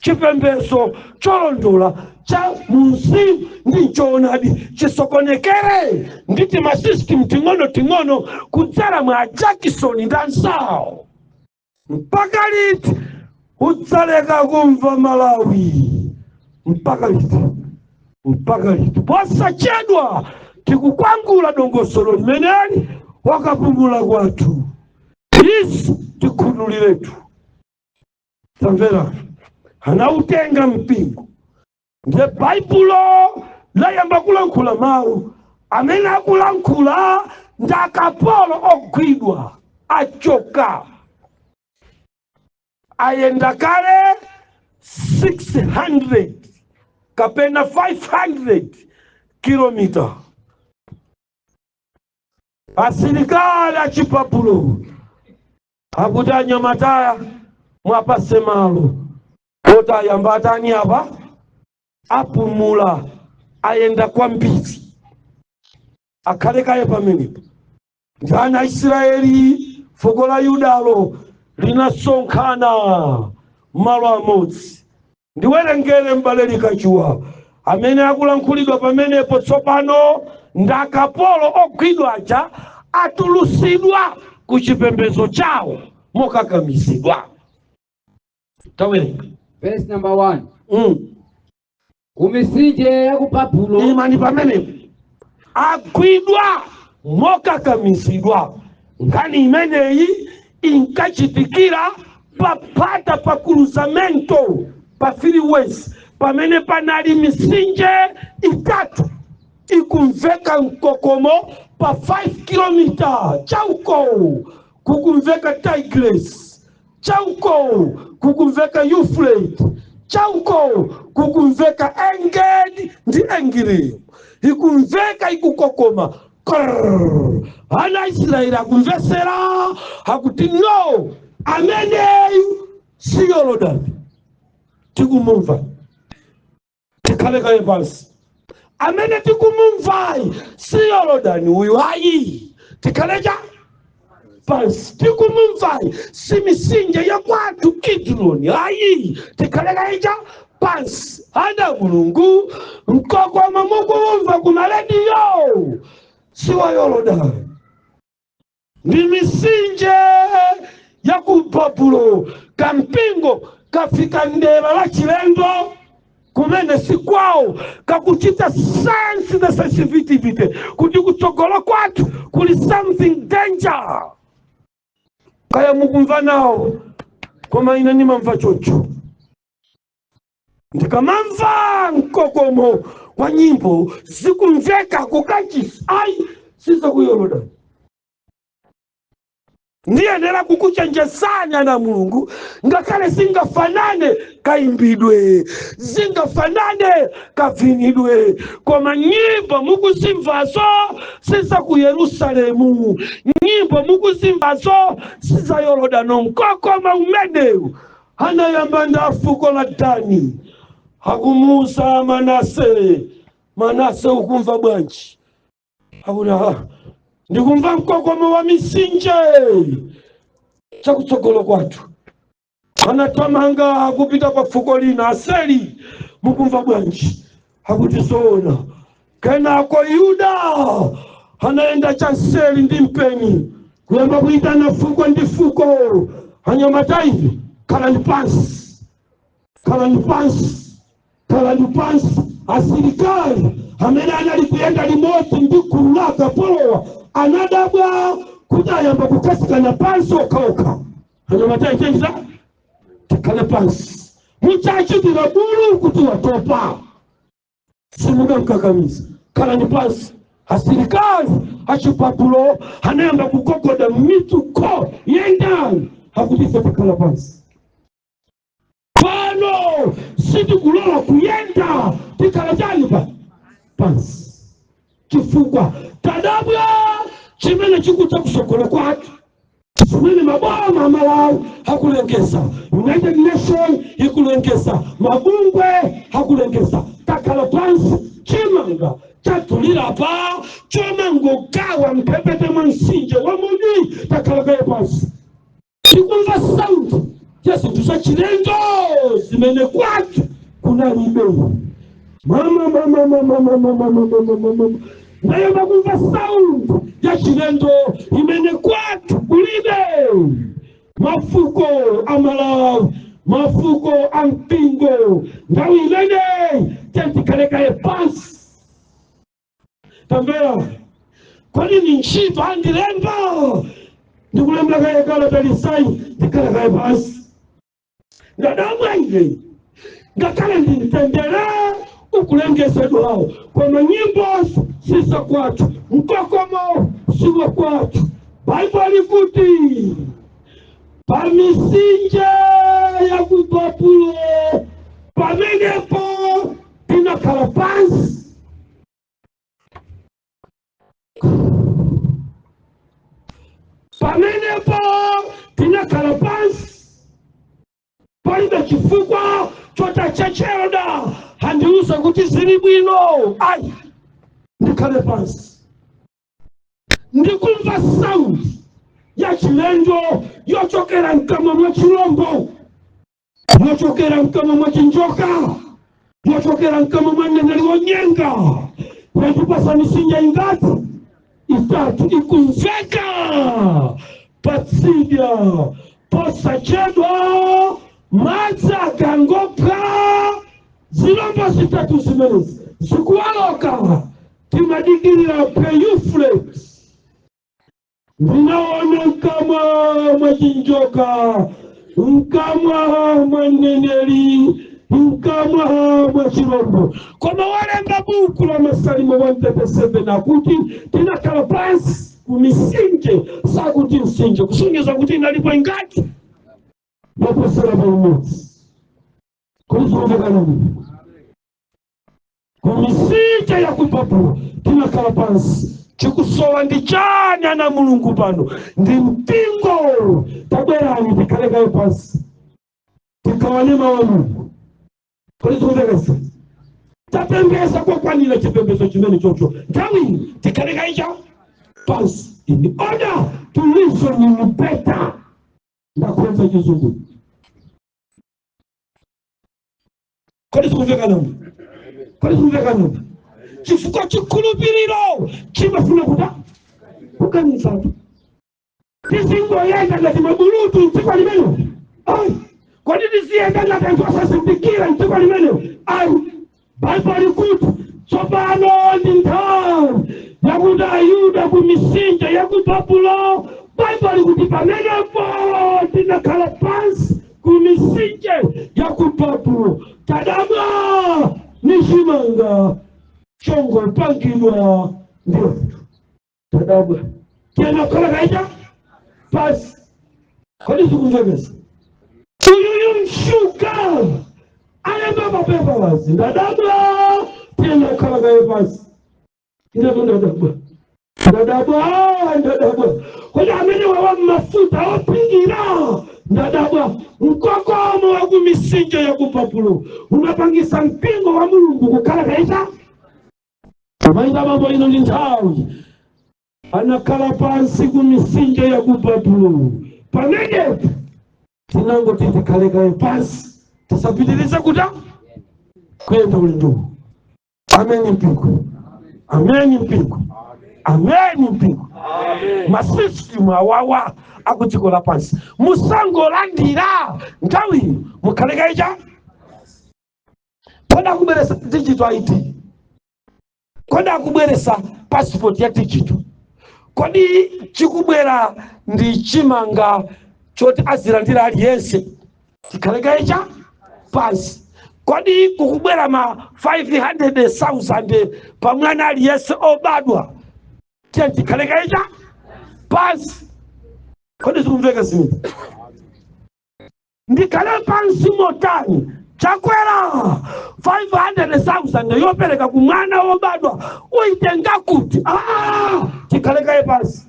chipembedzo cholondola cha munsi ndi choonadi chisokonekere nditi ma system ting'ono ting'ono kudzera mwa Jackson ndi anzawo. Mpaka liti udzaleka kumva, Malawi? Mpaka liti? Mpaka liti? Posachedwa tikukwangula dongosolo limeneli wakapumula kwathu, izi tikhululiretu. Tamvera, anautenga mpingo, ndiye Baibulo layamba kulankhula mawu. Amene akulankhula ndi akapolo ogwidwa, achoka, ayenda kale 600 kapena 500 kilomita. Asilikali achibabulo akuti, "Anyamataya mwapase malo oti ayamba atani apa, apumula, ayenda kwambiri, akhale kaye pamenepo." Ndi ana a Israeli, fuko la Yudalo linasonkhana malo amodzi. Ndiwerengere, m'bale Likachuwa. Amene akulankhulidwa pamenepo tsopano ndi akapolo ogwidwa aja, atulusidwa ku chipembedzo chawo mokakamizidwa. Tawerenga. Verse number 1. Ku mitsinje ya ku Babulo. Imani pamenepo. Agwidwa mokakamizidwa. Nkhani imeneyi inkachitikira paphata pa cruzamento pa freeways, pamene panali mitsinje itatu ikumveka mkokomo. Pa 5 kilomita chauko kukumveka Tigris, chauko kukumveka Euphrates, chauko kukumveka Engedi ndi Engilim, ikumveka ikukokoma. Krrr. Ana Israeli akumvesera, akuti, "No, ameneyu si Yorodani." Tikumumva, tikhale kaye pansi. Amene tikumumvayi si Yorodani uyu ayi, tikhale cha pansi. Tikumumvayi si misinje ya kwathu Kidroni ayi, tikhale kaye cha pansi. Ana Mulungu, mkokomo mukumva kumarediyo si wa Yorodani, ndi misinje ya ku Babulo. Kampingo kafika ndera la chilendo kumene si kwawo, kakuchita sense the sensitivity kuti kutsogolo kwathu kuli something danger. Kaya mukumva nawo, koma ine ndimamva chocho. Ndikamamva mkokomo wa nyimbo zikumveka kukachisi, ayi, sizakuyorodani. Ndiyenera kukuchenjezani, ana Mulungu, ngakhale zingafanane kayimbidwe, zingafanane kavinidwe, koma nyimbo mukuzimvazo siza ku Yerusalemu, nyimbo mukuzimvazo siza Yorodano. Mkokoma umenewu anayamba ndi fuko la Dani, akumuuza Manase, "Manase, ukumva bwanji?" Akuti, "Ah, ndikumva mkokomo wa misinje chakutsogolo kwathu." Anathamanga kupita pa fuko lina, "Aseri, mukumva bwanji?" Akuti, "Zoona." Kenako Yuda anaenda chanseli ndi mpeni kuyamba kuitana fuko ndi fuko, "Anyamatayi, khalani pansi, khalani pansi, khalani pansi." Asilikali amene anali kuyenda limodzi ndi gulu la akapolowa anadabwa kuti ayamba kukhasikana pansi okhaokha. "Anyamatayi, chenjera, tikhale pansi." Muchachitira bulu kuti watopa, simungamkakamiza. "Khalani pansi." Asilikali achibabulo anayamba kugogoda mituko, "Yendani." Akuti, "Ife tikhala pansi pano, sitikulola kuyenda, tikhala chani pa pansi, chifukwa tadabwa chimene chikudza kusogolo kwathu, zimene maboma amalawi akulengeza, United Nation ikulengeza, mabungwe akulengeza. Takhala pansi, chimanga chatulira pa chomangogawa mphepete mwa mtsinje wa mudi. Takhala kaye pansi, tikumva sound ya zinthu zachilendo zimene kwathu kunalibe." Mama, mama, mama, mama, mama, mama, mama, ndayamba kumva sound ya chilendo imene kwathu kulibe. Mafuko amalawi, mafuko a mpingo, nthawi imeneyi tikhale pansi. Tamvera, kodi ni ntchito andilemba? Ndikulemba kaye kalata lisayi, ndikhala kaye pansi. Ndadabwa ine, ngakhale ndimtendere ukulengezedwawo, koma nyimbo siza kwathu, mkokomo siwa kwathu. Baibulo likuti pamisinje ya ku Babulo pamenepo tinakhala pansi. Pamenepo tinakhala pansi, palibe chifukwa chotachechelda andiuza kuti zili bwino ayi, ndikhale pansi. Ndikumva sound ya chilendo yochokera mkamwa mwa chilombo, yochokera mkamwa mwa chinjoka, yochokera mkamwa mwa mneneri wonyenga. Yandipasa misinja ingati? Itatu. Ikumveka patsidya. Posachedwa madzi akangopwa, zilombo zitatu zimenezi zikuwaloka. Timadikirira pe Euphrates. Ndinaona mkamwa mwa chinjoka, mkamwa mwa mneneri, mkamwa mwa chilombo. Koma walemba buku la Masalimo 137 akuti tinakhala pansi ku misinje, sakuti msinje, kusonyeza kuti inalipo ingati? Yoposera pa imodzi. Kulizikumvekanani? Ku misinje ya ku Babulo tinakhala pansi. Chikusowa ndi chani, ana Mulungu? Pano ndi mpingo. Tabwerani tikhalekayo pansi, tikawane mawu a Mulungu. Kodi zikumvekesa? Tapembeza kokwanira chipembezo chimene chocho. Nthawi tikhale kaye pansi in order to reason better. Ndakhonza chizungu. Kodi zikumveka nanu? Kodi zikumveka nanu? Chifukwa chikhulupiriro chimafuna kuta kuganizatu. Tizingoyenda ngati mabulutu mdziko limene ayi. Kodi tiziyenda ngati anthu asazindikira mdziko limene ayi? Baibulo likuti tsopano ndi nthawi yakuti Ayuda ku misinja ya ku Babulo. Baibulo likuti pamenepo tinakhala pansi ku misinje ya ku Babulo, tadabwa ni chimanga chongopangidwa ndi anthu. Tadabwa tinakhala kaye pansi. Kodi zikumvekesa? Uyuyu mshuga alemba mapepa wazi, ndadabwa tinakhala kaye pansi. Inetu ndadabwa, ndadabwa, ndadabwa. Kodi amene wawa mafuta opingira? Ndadabwa. Mkokomo wa ku misinje ya ku Babulo unapangisa mpingo wa Mulungu kukhala kaita maita. Mambo ino ndi nthawi anakhala pansi ku misinje ya ku Babulo. Pamenepo tinangoti tikhale kaye pansi, tisapitirize kuta kuyenda ulendo. Ameni mpingo, ameni mpingo, ameni mpingo. Masystem awawa akudziko lapansi musangolandira. Nthawi mukhale kaye. Kodi akubweresa digital ID? Kodi akubweresa passport ya digital? Kodi chikubwera ndi chimanga choti azilandira aliyense? Tikhale kaye pansi. Kodi kukubwera ma 500,000 pa mwana aliyense obadwa? Tiye tikhale kaye pansi. Kodi zikumveka zimene? Ndikhale pansi motani? Chakwera, 500,000 yopereka ku mwana wobadwa uitenga kuti? Ah, tikhale kaye pansi.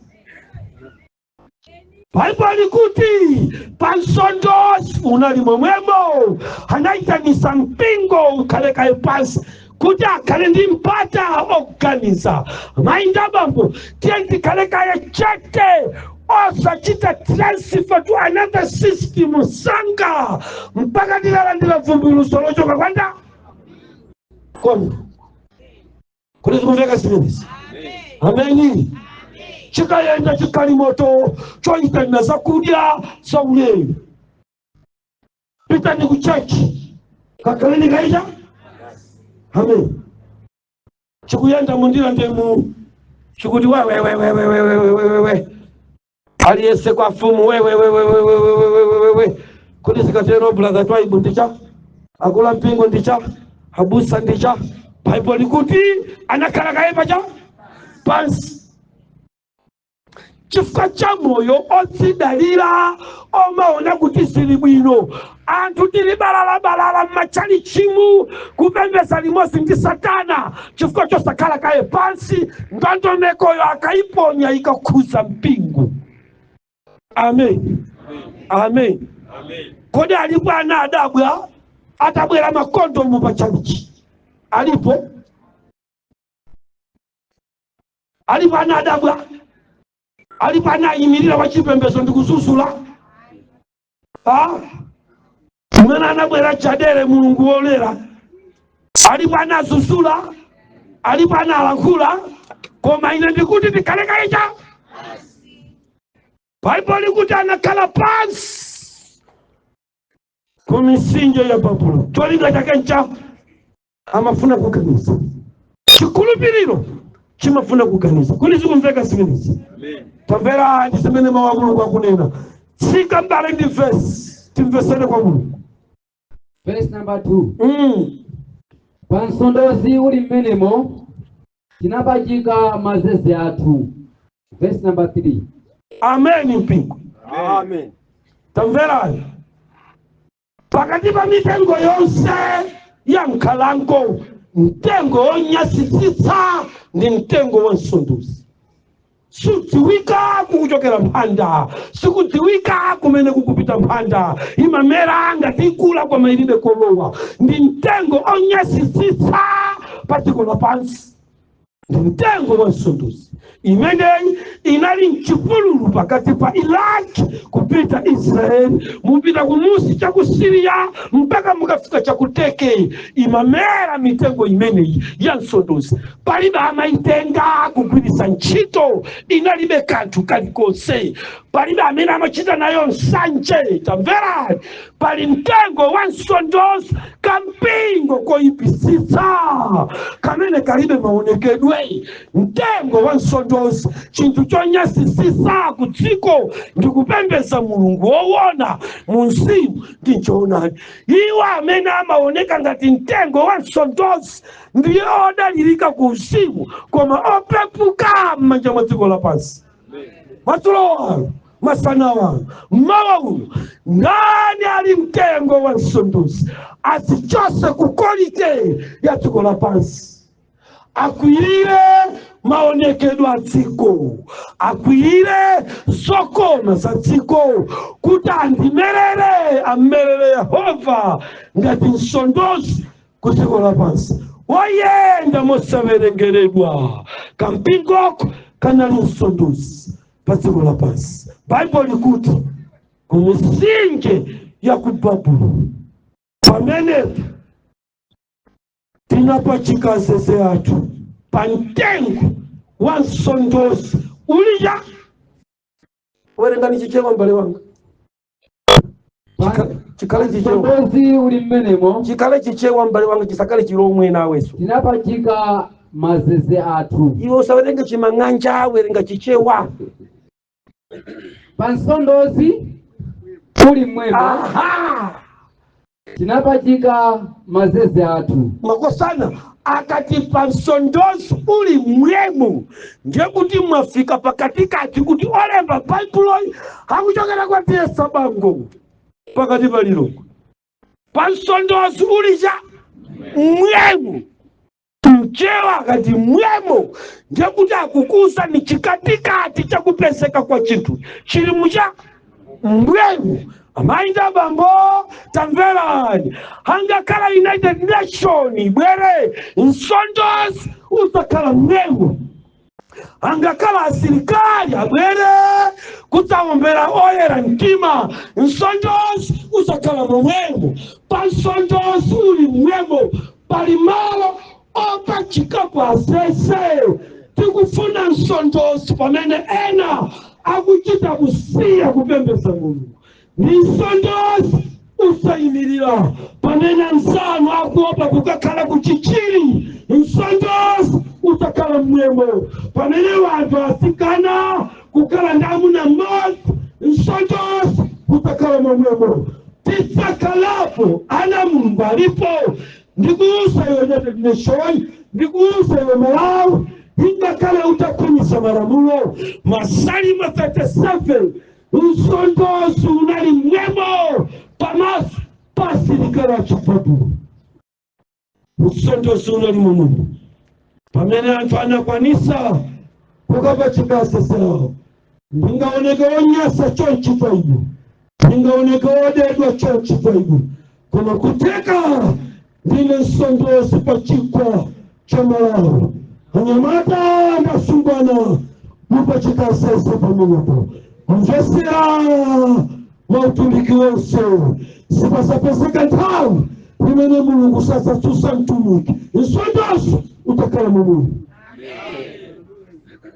Baibulo likuti pansondosi unali momwemo anayitanisa mpingo ukhale kaye pansi kuti akhale ndi mpata oganiza. Mayi ndi abambo, tiye tikhale kaye chete, osachita transfer to another system sanga mpaka tilalandira vumbuluso lochoka kwanda kondo. Kuti zikumveka zimenezi? Ameni. Chikayenda chikalimoto choyitanira zakudya zaulere, pitani ku chechi, kakhaleni kaita. Amen. Chikuyenda mundira ndemu chikuti wewewewewewewewewe, aliyese kwa fumu wewewewewewewewewe. Kuti zikatero, brother Twaibu ndicha akula mpingo, ndicha abusa, ndicha Baibulo likuti anakhala kaye pacha pansi chifukwa cha moyo odzidalira, omaona kuti zili bwino. Anthu tili balalabalala m'machalichimu kupembeza limodzi ndi Satana chifukwa chosakhala kaye pansi. Ndondomekoyo akayiponya ikakhuza mpingo. Amen, amen. Kodi alipo ana adabwa atabwera makondomu pa chalichi? Alipo? Alipo ana adabwa? Alipo anayimirira wachipembezo ndi kuzuzula? Ah? Mmene anabwera chadere Mulungu wolera, alipo anazuzula? Alipo analankhula? Koma ine ndikuti tikhale kaye. Baibulo likuti anakhala pansi ku misinje ya Babulo. Cholinga chake ncha amafuna kuganiza. Chikhulupiriro chimafuna kuganiza. Kuli zikumveka zimenezi? Tamverani zimene mawu a Mulungu akunena. Tsika mbale ndi vesi, timvesere kwa Mulungu. Verse number 2. Pa msondozi uli mmenemo tinapachika mazeze athu. Verse number 3. Ameni mpingo. Amen. Tamverani. Pakati pa mitengo yonse ya nkhalango, mtengo wonyasitsitsa ndi mtengo wa msondozi. Sudziwika kukuchokera mphanda, sikudziwika kumene kukupita mphanda. Imamera ngati ikula, koma ilibe kolowa. Ndi mtengo onyasisisa pa dziko lapansi, ndi mtengo wa msondozi. Imeneyi inali mchipululu pakati pa Iraq kupita Israeli, mupita kumusi cha ku Siriya mpaka mukafika cha ku Turkey. Imamera mitengo imeneyi ya msondozi, palibe amaitenga kugwiritsa ntchito, inalibe kanthu kalikonse, palibe amene amachita nayo nsanje. Tamverani, pali mtengo wa msondozi, kampingo koyipisitsa kamene kalibe maonekedwe. Mtengo wa msondozi, chinthu chonyasisisa ku dziko ndikupembeza Mulungu wowona mu mzimu ndi nchoonadi. Iwo amene amaoneka ngati mtengo wa msondozi ndiye odalirika ku uzimu, koma opepuka m'manja mwa dziko lapansi. Madzulo wano, masana wano, mmawa uno, ndani ali mtengo wa msondozi? Azichose ku quality ya dziko lapansi, akwiyire maonekedwe a dziko, akwiyire zokoma za dziko, kuti andimerere, amerere Yehova ngati msondozi ku dziko lapansi, woyenda mosawerengeredwa. Kampingoko kanali msondozi pa dziko lapansi. Baibulo likuti ku misinje ya ku Babulo pamenepo tinapachika azeze athu pa mtengo wa msondozi ulija. Werengani Chichewa, mbale wanga. Chikhale Chichewa. Msondozi uli mmenemo. Chikhale Chichewa, mbale wanga, chisakale Chilomwe naweso. Tinapachika mazeze athu. Iwe usawerenge Chimang'anja, werenga Chichewa. Pa msondozi uli mmwemo. Aha. Tinapachika mazeze athu. Makosana, akati pa msondozi uli mwemo, ndiye kuti mwafika pakatikati, kuti olemba Baibuloyi akuchokera kwa Tiyesa Bango pakati pa Lilongwe. Pa msondozi uli cha mwemo, Mchewa akati mwemo, ndiye kuti akukuza ni chikatikati chakupezeka kwa chinthu chili mucha mbwemo. Amayi ndi abambo, tamverani, hangakhala United Nation bwere, msondozi uzakhala mwemo. Angakhala asilikali abwere kudzawombera oyera mtima, msondozi uzakhala momwemo. Pa msondozi uli mwemo pali malo opachikapo azeze. Tikufuna msondozi pamene ena akuchita kusiya kupembedza Mulungu. Ndi msondozi usayimirira pamene anzanu akuopa kukakhala kuchichiri. Msondozi usakhala mmwemo pamene wanthu asikana kukhala ndi amuna mmodzi. Msondozi usakhala momwemo. Tidzakhalapo ana Mulungu alipo. Ndikuuza iwe United Nation, ndikuuza iwe Malawi, ingakhale utakhwinyisa malamulo, Masalimo 37, msondozi unali mmwemo pamaso pa asilikali achibabulo. Msondozi unali momwemo pamene anthu anakwanisa kukapachika asesewo. Ndingaoneke onyasa chonchi kwa inu, ndingaoneke odedwa chonchi kwa inu, koma kuteka ndine msondozi pa chigwa cha Malawi. Anyamata ndasungwana, mupachika asese pamenepo, kumvesera mautumiki wonse. Sipasapezeka nthawi imene Mulungu sasasusa mtumiki. Msondozi utakhala momwemo,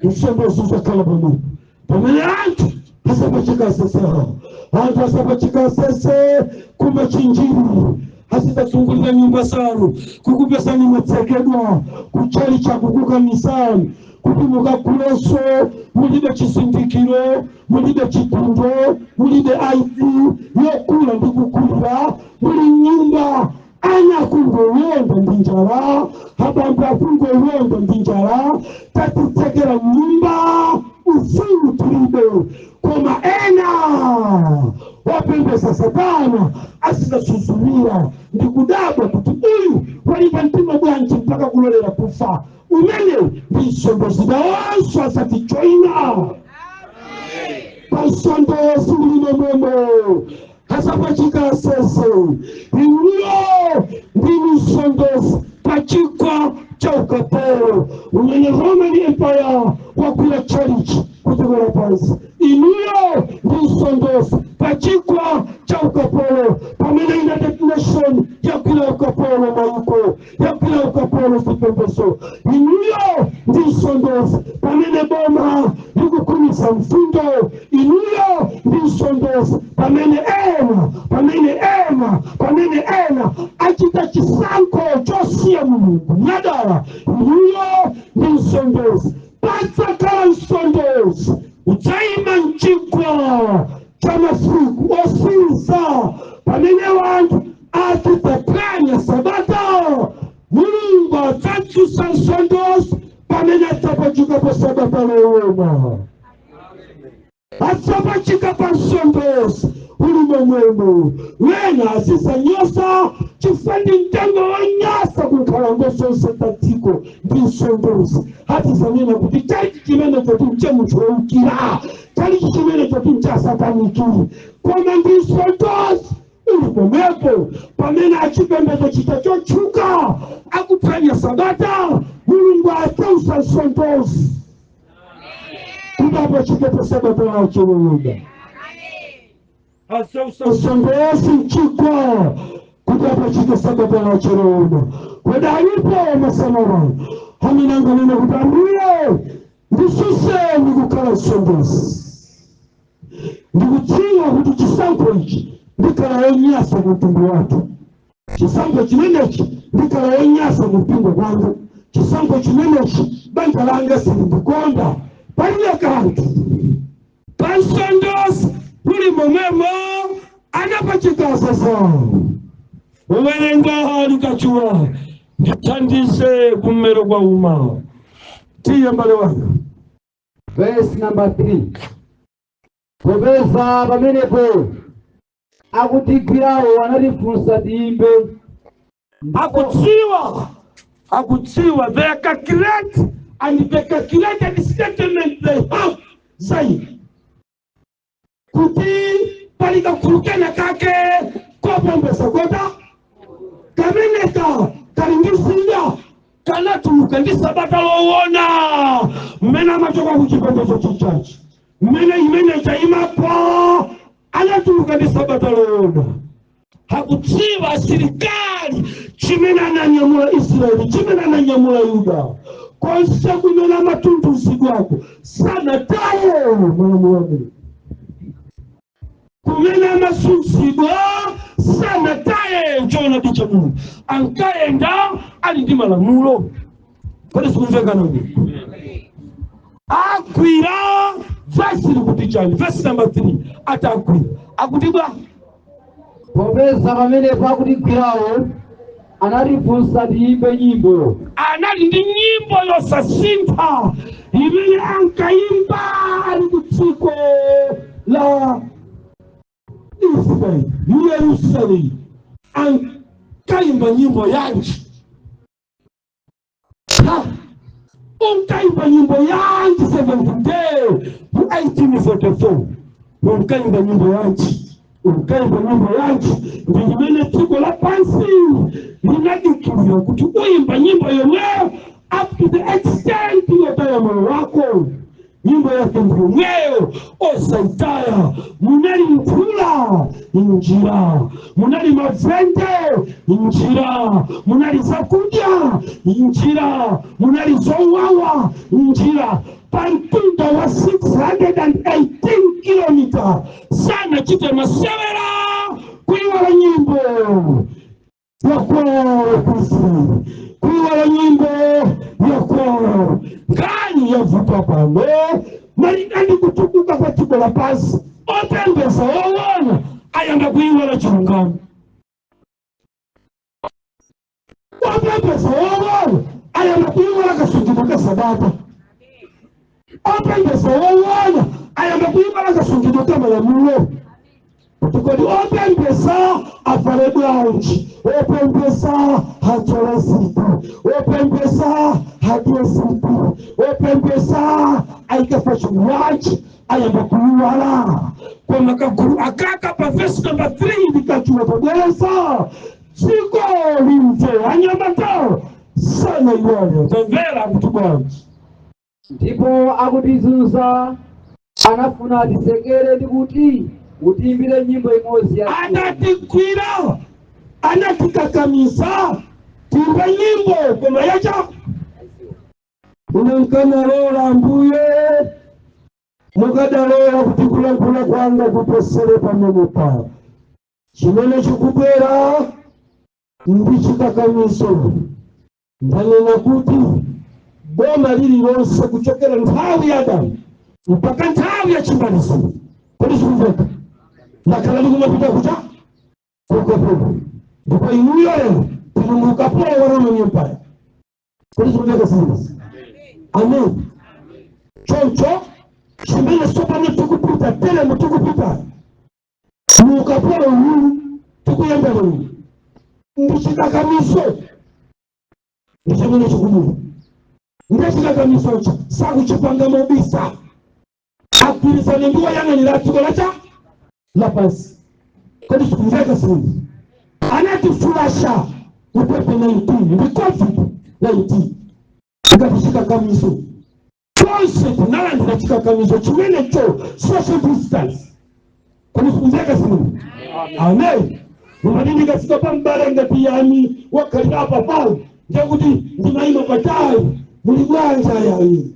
msondozi utakhala pamene pamene anthu asapachika asese awo. Anthu asapachika asese kumachinjiri, asitazungulira nyumba zanu kukupesani mwatsekedwa kuchali chakukukanisani kuti mukaguleso. Mulibe chizindikiro, mulibe chitundo, mulibe ID yokula ndi kukulira. Muli nyumba, ana akungoyenda ndi njala, abambo akungoyenda ndi njala. Tatitsekera nyumba, ufulu tilibe, koma ena wapembeza Satana asizasuzumira ndikudabwa kuti uyu walimba mtima bwanji mpaka kulolera kufa. Umenewu ndi Ndi msondozi nawonso asatijoyina pasondozi ulimomwemo asapachika asese. Inuyo ndi msondozi pachigwa cha ukapolo umene Roman Empire wakwira church kudziko lapansi. Inuyo ndi msondozi pachigwa cha ukapolo pamene United Nation yakwira ukapolo maiko, yakwira ukapolo zipembedzo. Inuyo ndi msondozi pamene boma likukhumisa mfundo. Inuyo ndi msondozi pamene ena achita chisankho chosiya Mulungu mwadala. Inuyo ndi msondozi. Padzakhala msondozi udzayima mchigwa cha masiku otsiriza pamene wanthu azidzaphwanya sabata. Mulungu adzadzutsa msondozi pamene adzapachikapo sabata lowona, adzapachika pa msondozi uli momwemo. Wena azizanyosa chifukwa ndi mtengo wonyasa kunkhalango zonse za dziko ndi msondozi. Atizanena kuti chalichi chimene choti nche munthu wowukira, chalichi chimene choti ncha satanic, koma ndi msondozi uli pomwepo pamene achipembedzo chita chotchuka akuphwanya sabata. Mulungu adzausa msondozi kuti apachikepo sabata lacho lowona. Msondozi mchigwa kuti apachike sabata lacho lowona. Kodi alipo masanora amene anganene kuti, "Ambuye, ndisuseni kukhala msondozi. Ndikudziwa kuti chisankho ichi ndikhala wonyasa ku mtundu wathu, chisankho chimenechi ndikhala wonyasa ku mpingo kwanga, chisankho chimenechi banja langa silindikonda"? Palibe kanthu. Pansondozi kuli momwemo anapachika sasa. Uwerenga likachuwa ndithandize kummero kwa uma. Tiye, mbale wanga. Verse number 3: Popeza pamenepo akutigwirawo anatifunsa tiyimbe. Akudziwa, they calculate and the calculated statement they have zaidi kuti pali kakhulu kena kake kopembesa kota kameneka kali ndi zida kanatuluka ndi sabata lowona mmene amachoka ku chipembedzo chichachi mmene imene chaimapo anatuluka ndi sabata lowona. Hakudziwa asilikali chimene ananyamula Israeli, chimene ananyamula Yuda, konse kumene amatunduzidwako sanataye malamulo a Mulungu, kumene amasunzidwa sanataye choonadi cha Mulungu, ankayenda ali ndi malamulo. Kodi sikumvekanaku? Agwira, vesi likuti chani? Vesi namba 3, atagwira akuti bwa? Popeza pamenepo akutigwirawo anatifunsa tiyimbe nyimbo. Anali ndi nyimbo yosasintha imene ankayimba ali ku dziko la Israeli mu Yerusalemu. Ankayimba nyimbo yanji? Ha! Unkayimba nyimbo yanji seventh day mu 1844? Unkayimba nyimbo yanji? Unkayimba nyimbo yanji? Ndi imene dziko lapansi linadikirira kuti uyimba nyimbo yomweyo up to the extent yotaya moyo wako. Nyimbo yake ndiyomweyo, osaitaya. Munali mvula njira, munali mavende njira, munali zakudya njira, munali zowawa njira, pamtunda wa 618 kilomita sanachite masewera kuiwala nyimbo yakwao kuisraeli, kuiwala nyimbo yakwao. Ngani yavuta pano malinga ndi kutukuka kwa dziko lapansi, opembeza woona ayamba kuiwala chilungamo. Opembeza woona ayamba kuiwala kasungidwe ka sabata. Opembeza woona ayamba kuiwala kasungidwe ka malamulo. Kuti kodi opembeza avale bwanji? Opembeza adzole zipi? Opembeza adye zipi? Opembeza ayike fashion yanji? Ayamba kuiwala. Koma kagulu akaka pa verse number 3 ndikachuwa pabwereza dziko limve, anyamata sana iwale. Tamvera kuti bwanji? Ndipo akutizunza anafuna atisekere ndi kuti, "Utiimbire nyimbo imodzi ya Ziyoni." Anatigwira, anatikakamiza timbe nyimbo, koma yacha ine nkanalola. Mbuye, mukadalola kuti kulankhula kwanga kuposere pamenepa. Chimene chikubwera ndi chikakamizo. Ndanena kuti boma lililonse kuchokera nthawi ya Adamu mpaka nthawi ya chimaliziro, kodi zikumveka, lakhala likumapita kucha kukapolo. Ndipo inuyo lero tili mu ukapolo wa Roman Empire. Kodi zikumveka zimenezi? Amen. Choncho chimene tsopano tikupita teremu, tikupita mu ukapolo uwu tikuyenda lero ndi chikakamizo, ndi chimene chikubwera. Ndiye chikakamizocho sakuchipanga mobisa, agwirizane ndi woyang'anira dziko lacha lapansi. Kodi zikumveka zimenezi? Anatifulasha mu 2019 ndi COVID-19 ngati chikakamizo. Tonse tinalandira chikakamizo chimenecho, social distance. Kodi zikumveka zimenezi? Amen. Mumati ndikafika pa mbale ngati yani wakhalira apa pao, ndekuti ndimayima patali, "Muli bwanji ayayi?"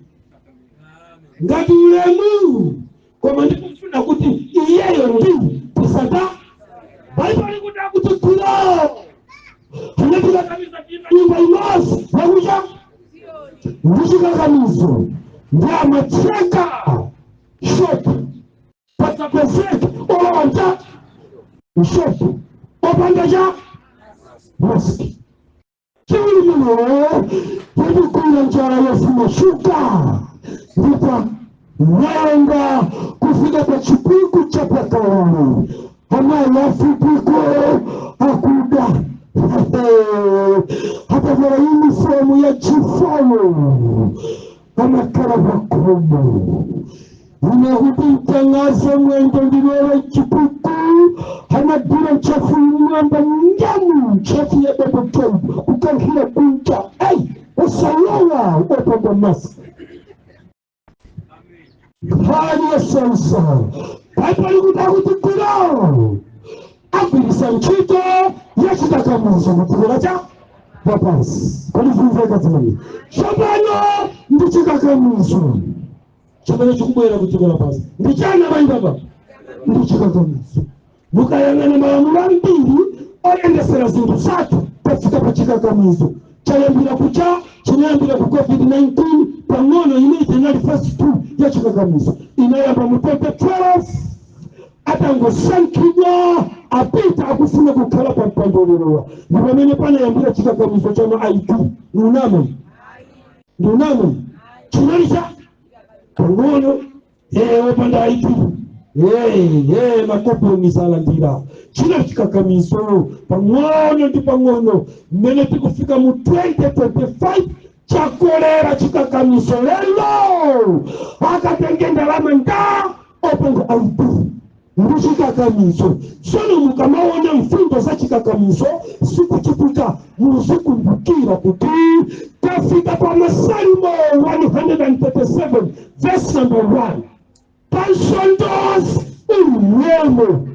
ngati ulemu, koma ndikufuna kuti iyeyo ndi tisata. Baibulo likuti akutigwira, anatikakamiza nyimbo imodzi yakucha ndi chikakamizo, ndi amatseka shop, pasapezeke olowa mcha m'shop opanda cha mask. Chiwili, yatigwira njala yofuna shuga, ndipo nyenga kufika pa chipiku cha pakawali, amayi afupiko akuda atavala uniform ya chifawo, amakhala pakomo. Ine kuti mtangaze mwendo ndilowe chipiku, anagwira nchafu imwamba nyamu, nchafu ya bebe kukankhira kunja, ai, usalowa opanda mask. Hali ya sansa, Baibulo likuti akutigwira, agwirisa ntchito yachikakamizo mudziko cha lapansi. Kodi zimveka zimene? Tsopano ndi chikakamizo chimene chikubwera ku dziko lapansi ndi chana mayi baba, ndi chikakamizo. Mukayang'ana malamulo ambiri oyendesera zinthu zathu, tafika pa chikakamizo. Chayambira kucha, chinayambira ku COVID-19 pang'ono. Imene inali phase 2 ya chikakamizo inayamba mu 2012 atangosankhidwa apita akufuna kukhala pa mpando. Ndi pamene panayambira chikakamizo cha ma ID. Ndiunamo, ndiunamo, chinali cha pang'ono wopanda ID makoponi zalandira. China chikakamizo pang'ono ndi pang'ono. Mmene tikufika mu 2025, chakolera chikakamizo. Lero akatenge ndalama nda opanga ID, ndi chikakamizo. Tsono mukamaona mfundo za chikakamizo zikuchitika, muzikumbukira kuti tafika pa Masalimo 137 verse number 1 pansondozi ulemu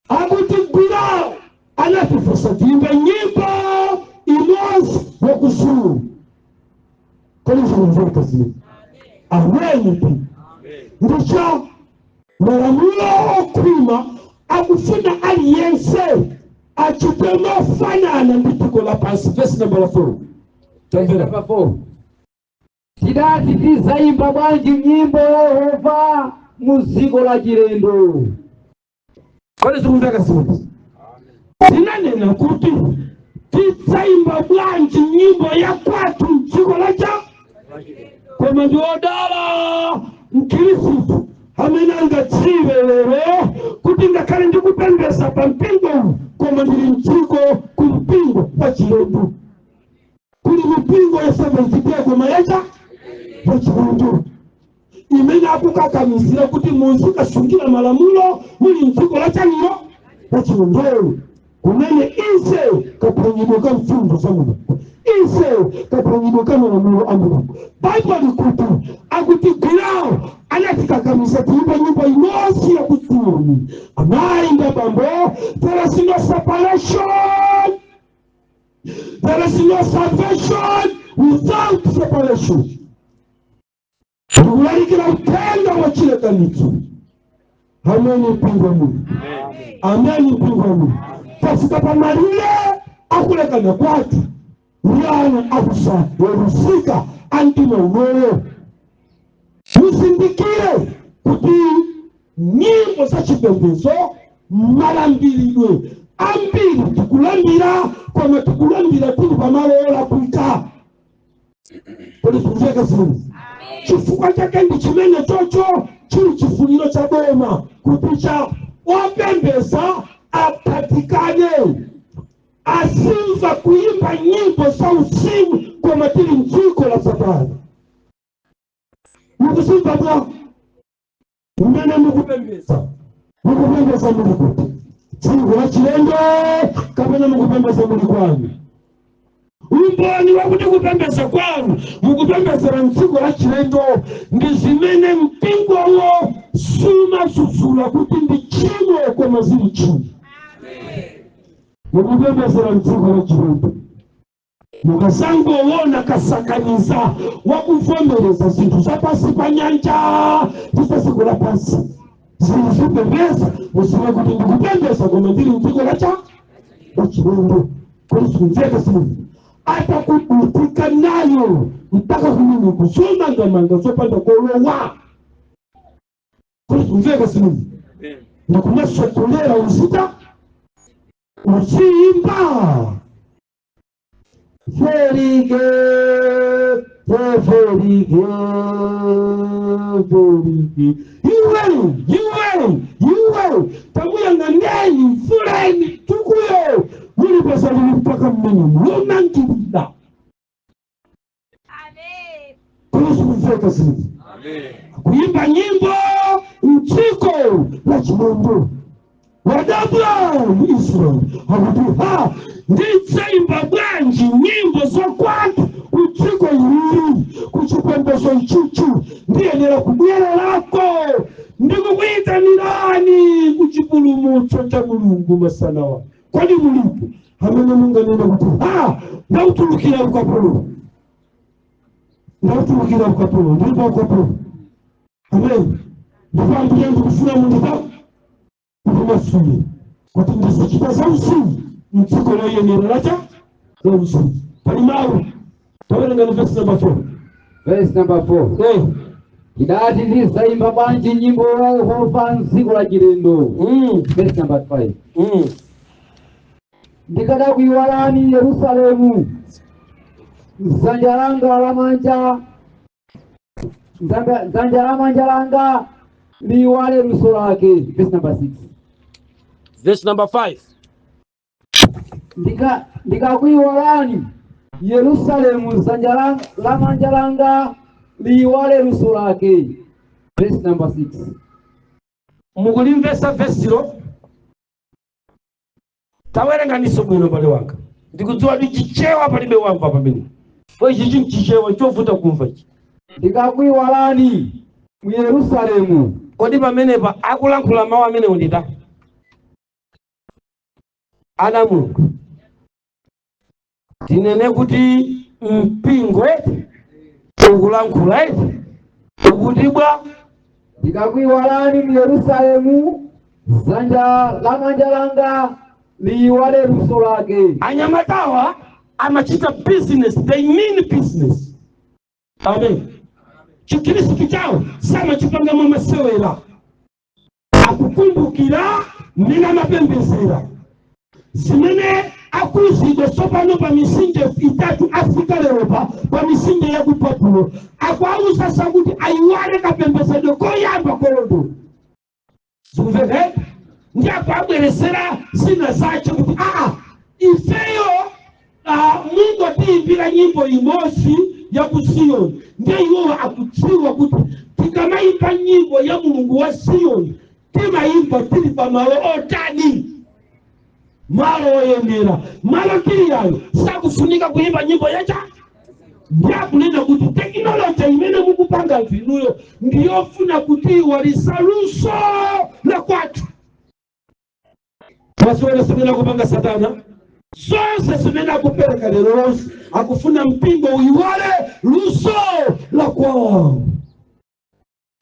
akutigwira, anatifunsa tiimbe nyimbo imodzi yakusulu. Kodi zikumveka zimene? Ameni. Pi ndicho malamulo okhwima akufuna aliyense achite mofanana ndi dziko lapansi. Verse number 4, tamvera. Number 4. Tidati tizayimba bwanji nyimbo ya Yehova mu dziko la chilendo? Kodi zikumveka zimene? Tinanena kuti tidzayimba bwanji nyimbo ya kwathu mdziko lacha? Koma ndi odala mkhristu amene akhoza kulemekeza Amene angadziwe lero kuti ngakhale ndikupembeza pa mpingo uwu, koma ndili mdziko, ku mpingo wa chilendo. Kuli mipingo ya Seventh Day, koma yacha yachilendo, imene akukakamizira kuti muzikasungira malamulo muli mdziko la chaniro la chilendolo, kumene ise kaphwanyidwe ka mfundo za Mulungu, ise kaphwanyidwe ka malamulo a Mulungu. Baibulo likuti akutigwirawo anatikakamiza tiyimba nyimbo imodzi ya kutsiyoni. Amayi ndi abambo, there is no separation, there is no salvation without separation. Ndikulalikira uthenga wa chilekanitso. Ameni, mpingo wa Mulungu. Ameni, mpingo wa Mulungu. Tafika pamalire akulekana kwathu, yana akusaweruzika amtima unoyo. Muzindikire kuti nyimbo za chipembedzo, malambiridwe ambiri, tikulambira, koma tikulambira tili pamalo olakwika. Kodi zikumveka zinthu? Chifukwa chake ndi chimene chocho chili chifuniro cha boma kuti cha wapembeza aphatikane, asimva kuimba nyimbo za uzimu, koma tili mdziko la Satana. Mukusimva bwa mmene mukupembeza? Mukupembeza muli kuti? Dziko la chilendo kapena mukupembeza muli kwanu? Umboni wakuti kupembeza kwanu mukupembezera mdziko la chilendo ndi zimene mpingowo sumasuzula kuti ndi tchimo, koma zili tchimo. Mukupembezera mdziko la chilendo. Mukazangoona kasakaniza wakuvomereza zinthu zapasi pa nyanja ndi za dziko lapansi zilizipembeza, muziwe kuti ndikupembeza, koma ndili mdziko lacha la chilendo. Kodi sikumveka zinthu? Atakubutika nayo mpaka kumene kuzomangamanga zopanda kolowa. Kodi sikumveka zinthu? Ndikumasokolera uzita uziyimba Ferige, Ferige, Ferige. Iwe, iwe, iwe, tamuyang'aneni, mvuleni tukuyo mulipesa lili mpaka mmene mulomangirira. Kodi kumveka zinthu? Kuimba nyimbo mdziko la chilendo. Wadabwa Israeli, akuti, "Ha, ndidzaimba bwanji nyimbo zakwathu kudziko ilili, kuchipembedzo ichichi? Ndiyenera kubwererako." Ndikukuyitanirani kuchipulumutso cha Mulungu masana wa. Kodi mulipo amene munganene kuti, "Ha, ndautulukira ukapolo, ndautulukira ukapolo, ndilipo ukapolo, amen, ndipo Ambuye ndikufuna mundita ndimasule kuti ndizichita za uzimu mdziko loyenera lacha la uzimu"? Pali mawu, tawerenga ni verse number 4. Verse number 4. Tidati tizaimba bwanji nyimbo ya Yehova mdziko la chilendo? Verse number 5. Ndikadakuyiwalani Yerusalemu, dzanja langa lamanja, dzanja lamanja langa liwale luso lake. Verse number 6. Verse number 5. Ndikakuyiwalani Yerusalemu, dzanja lamanja langa liwale luso lake. Verse number 6. Mukulimvesa vesilo? Tawerenganiso bwino, pale wanga. Ndikudziwa ndi Chichewa, palibe wamva pamene po. Ichi chinchichewa chovuta kumva ichi. Ndikakuyiwalani mu Yerusalemu. Kodi pamenepa akulankhula mawu amenewo ndita ana Mulungu? Tinene kuti mpingo eti ukulankhula eti ukuti bwa? Ndikakuyiwalani mu Yerusalemu, dzanja lamanja langa liyiwale luso lake. Anyamatawa amachita business, they mean business, amen. Chikhristu chawo samachipanga mwamasewera. Akukumbukira mmene amapembezera zimene Akuzidwe tsopano pa misinje itatu afika leropa pa misinje ya ku Babulo, akuauza sakuti ayiwale kapembedzedwe koyamba kolondola. Zikumveka? Ndi akuabweresera zina zace kuti aa, ifeyo mungotiimbira nyimbo imodzi ya ku Ziyoni. Ndiye iwowo akudziwa kuti tikamayimba nyimbo ya Mulungu wa Ziyoni, timayimba tili pamalo otani? Malo oyenera. Malo tili ayo sakufunika kuyimba nyimbo yacha. Ndiyakunena kuti technology imene mukupanga inuyo ndiyofuna kuti iwalisa luso la kwathu. Wasiwona zimene akupanga Satana? Zonse zimene akupereka lero lonse, akufuna mpingo uyiwale luso la kwawo.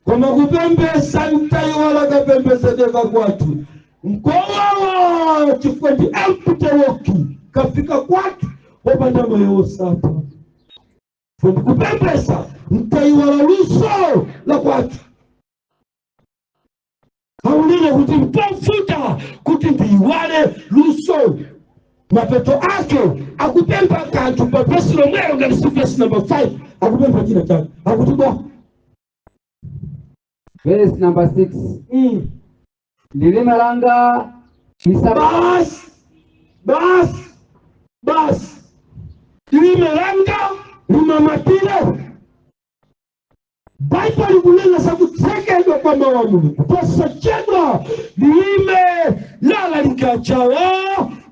Koma kupembesa mtayiwala kapembezedeka kwathu nkowawa, chifukwa ndi empty walking. Kafika kwathu wopanda moyo wosatha. Ndikupembesa mtayiwala luso la kwathu. Aunene kuti mpovuta kuti ndiyiwale luso. Mapeto ake akupempha kanthu pa vesi lomwelo, ngati si vesi number 5, akupempha china chake. Akuti bwa? Verse number 6. Lilime langa lisa Basi, basi, basi. Lilime langa limamatire. Baibulo likunena za kutsekedwa kwa mawu a Mulungu. Posachedwa lilime lala likachawa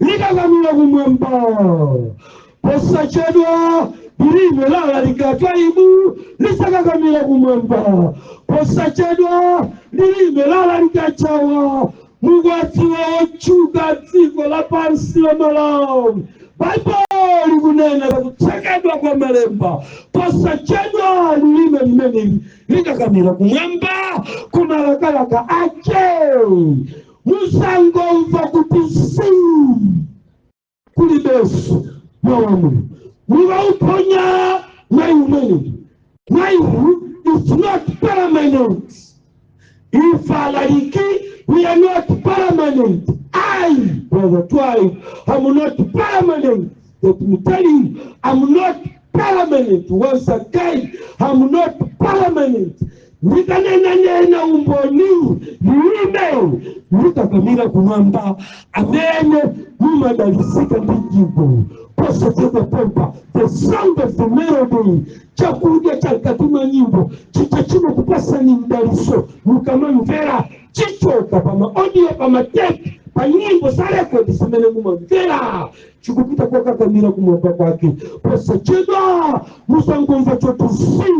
likakamira kumwamba. Posachedwa lilime lala likatwaibu lisakakamira kumwamba. Posachedwa lilime lala likachawa mukwadziwa otchuka dziko lapansi la Malawi. Baibulo likunena zakutsekedwa kwa malemba. Posachedwa lilime limeneli likakamira kumwamba kumalakalaka ache. Musangomva kuti si kulibenso mawu a Mulungu, mukauponya mwayi umenewu. Mwayiwu is not permanent. If alaliki, we are not permanent. I, Brother Twaibu, I'm not permanent. Let me tell you, I'm not permanent. Once again, I'm not permanent. Ndikanena nena umboni, lilime likakamira kumwamba. Amene mumadalisika ndi nyimbo, posachedwa pompa the sound of the melody, chakudya cha mkati mwa nyimbo chicha chimakupasani mdaliso mukamamvera, chichoka pa ma audio, pa ma tape, pa nyimbo za record zimene mumamvera, chikupita kwakakamira kumwamba kwake. Posachedwa musangomva choti si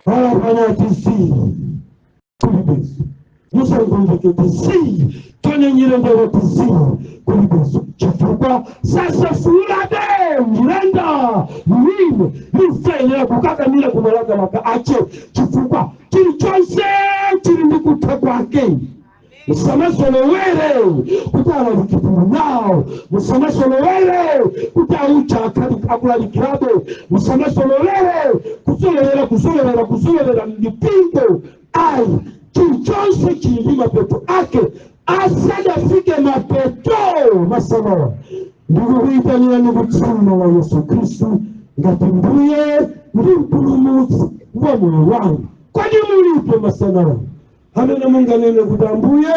alapanati si kulibenso. Musangomva choti si tonyenyerendera kuti si kulibenso, chifukwa sasafulabe nyirenda. Lilime lisayenera kukakamira kumalakalaka ache, chifukwa chilichonse chili ndi kutha kwake. Musamasolowere kuti alalikidwa nawo, musamasolowere kuti aucha akulalikirabe, musamasolowere kusolowera, kusolowera, kusolowera mipingo ayi. Chilichonse chili ndi mapeto ake. Asadafike mapeto masanawa, ndikukuyitanirani kudzina la Yesu Khristu ngati Mbuye ndi Mpulumutsi wa moyo wanu. Kodi mulipo masanawa amene munganene kuti, "Ambuye,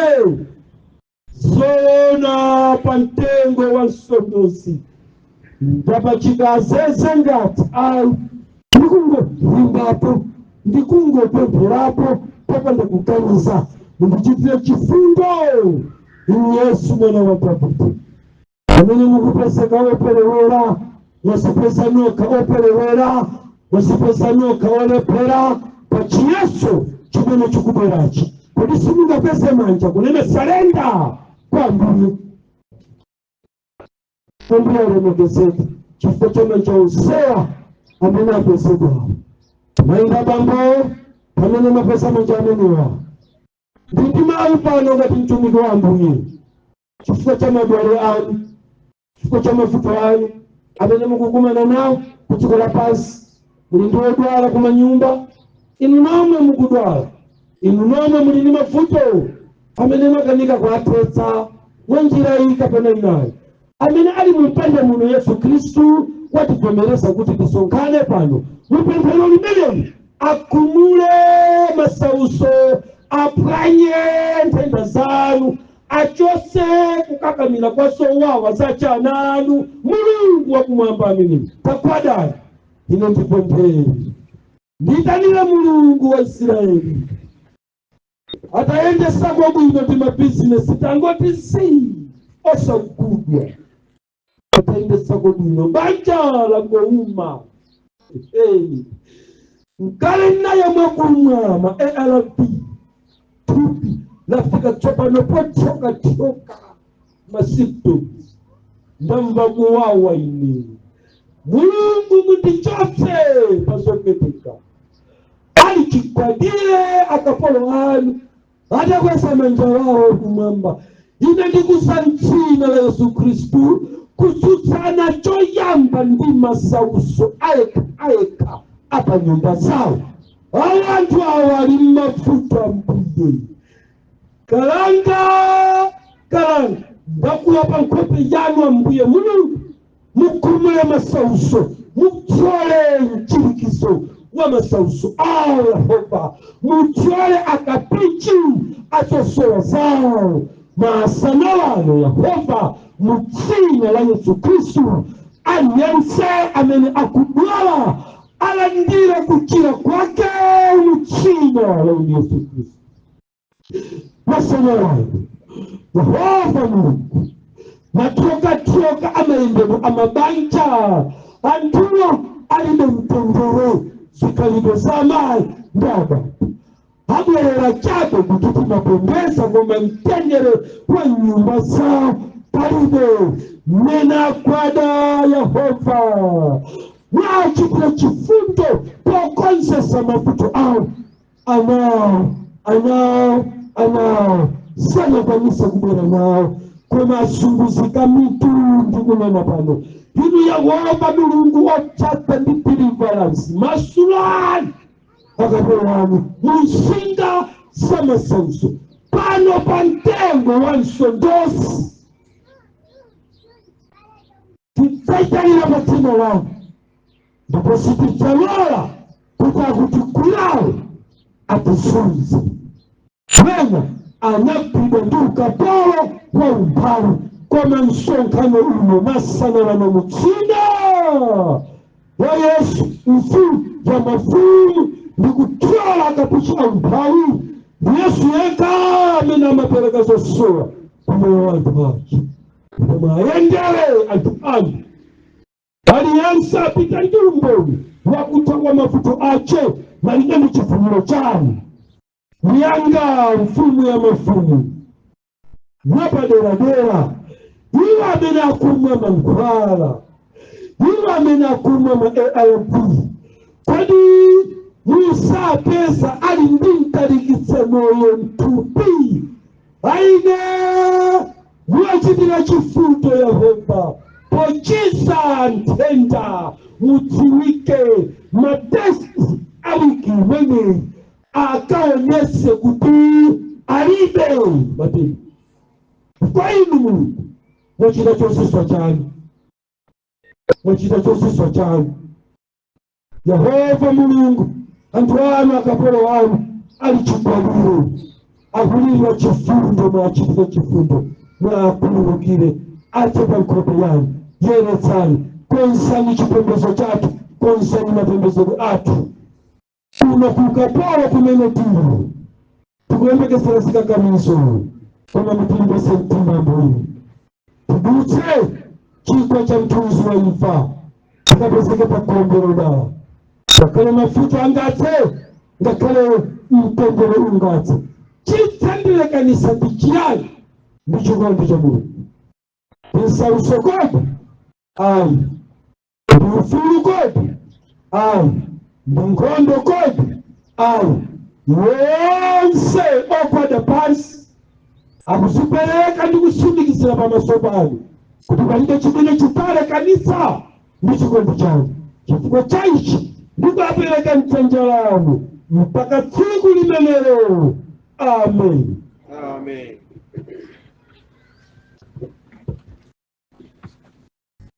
zoona pa mtengo wa msondozi ndapachika azeze ngati ayi, ndikungoyimbapo, ndikungopempherapo popanda kuganiza, mundichitire chifundo inu Yesu mwana wa Davide"? Amene mukupezeka operewera, mwasipeza nokha operewera, mwasipeza nokha olephera pa chiyeso chimene chikubwerachi, kodi simungapeze manja kunena surrender kwa Ambuye? Ambuye alemekezeke chifukwa cha manja onsewa amene apezedwawo. Mayinda bambo pamene mapeza manja amenewa, ndi mawu pano ngati mtumiki wa Ambuye, chifukwa cha madwale anu, chifukwa cha mavuto anu amene mukukumana nawo ku dziko lapansi, muli ndi odwala kumanyumba, inu nomwe mukudwala, inu nomwe muli ndi mavuto amene makanika kuathetsa mwa njira iyi kapena inayi. Amene ali mumpanda muno Yesu Khristu wativomereza kuti tisonkhane pano mupemphero limeneli, akumule masauso, aphwanye nthenda zanu, achose kukakamira kwa zowawa za chana anu. Mulungu wakumwamba amene takwadani, ine ndipemphere, nditanire Mulungu wa Israeli. Atayendesako bwino timabizinesi, tangoti si osagudwa. Atayendesako bwino, banja langouma. Hey. Mkale naye mwakumwa ma ARV, thupi lafika tsopano pothyokathyoka, ma symptoms. Ndamva kuwawa ine, Mulungu mundichotse pazopeteka. Ali chigwadire akapolo anu, atakweza manja wawo kumwamba, ine ndikusa mdzina la Yesu Khristu kutsutsana choyamba ndi masauso ayekha ayekha apa nyumba zawo. Awo anthu awo ali mmavuto, ambuye, kalanga kalanga, ndakuwa pa nkhope yanu, ambuye Mulungu, mukhumule masauso, muthyole mchirikizo wa masauso awo. Yehova, muthyole akapichi azosowa zawo masana wano. Yehova, mudzina la Yesu Khristu, aliyense amene akudwala alandire kuchira kwake mudzina la Yesu Khristu. Masana wano, Yehova Mulungu, mathyokathyoka amayendedwe amabanja, anthuwo alibe mtendere, zikhalidwe za amayi ndi abambo abwerera chabe kuti timapembeza, koma mtendere wa nyumba zawo palibe. Mene agwada, Yehova, mwachitira chifundo pokonzesa mavuto awo. Anawo, anawo, anawo sanakwanise kubwera nawo, koma azunguzika mitu. Ndikunena pano, inu Yehova Mulungu wotsatsa ndi deliverance, masulani akapolo anu munsinga zamasauso pano pa mtengo wa msondosi. Tidzaitanira pa dzina lanu, ndipo sitidzalola kuti akutigwirawo atizunze. Wena anagwidwa ndi ukapolo wa umphawi, koma msonkhano uno masana wano, mudzina wa Yesu, mfumu ya mafumu, ndikuthyola akapichi a umphawi. Ndi Yesu yekha amene amapereka zosowa pamoyo wa anthu ake. Ndipo mwayendere anthu anu, aliyense apita ndi umboni wakutha kwa mavuto ache malinga ndi chifuniro chanu. Muyanga mfumu ya mafumu, mwapaderadera iwo amene akumwa mankhwala, iwo amene akumwa ma ARV, kodi musapeza ali ndi mtalikitse moyo mthupi? Aine muwachitira chifundo, Yehova, pochiza nthenda. Mudziwike ma test a wiki imeneyi akaonese kuti alibe matenda. Kwa inu Mulungu, mwachita chozizwa chanu, mwachita chozizwa chanu. Yehova Mulungu, anthu anu, akapolo anu ali chigwadiro, akulira chifundo. Mwachitire chifundo, mwakhululukire, atse pa nkhope yanu. Yeretsani, konzani chipembedzo chathu, konzani mapembedzero athu kuno kukapolo kumene tili. Tikuyembekezera zikakamizo, koma mutilimbitse mtima, Ambuye, tidutse chigwa cha mthunzi wa imfa, tikapezeke pa gombe lodala. Ngakhale mafuta angathe, ngakhale mtendere ungathe, chitsandilekanisa ndi chiyani ndi chikondi cha Mulungu? Tinsauso kodi? Ayi. Ndi ufulu kodi? Ayi. Ndi nkhondo kodi? Ayi. Wonse ogwada pansi akuzipereka ndi kusindikizira pamaso panu kuti palibe chimene chitalekanitsa ndi chikondi chanu. Chifukwa cha ichi ndikuapereka mdzanja lanu mpaka tsiku limenelo. Amen. Amen.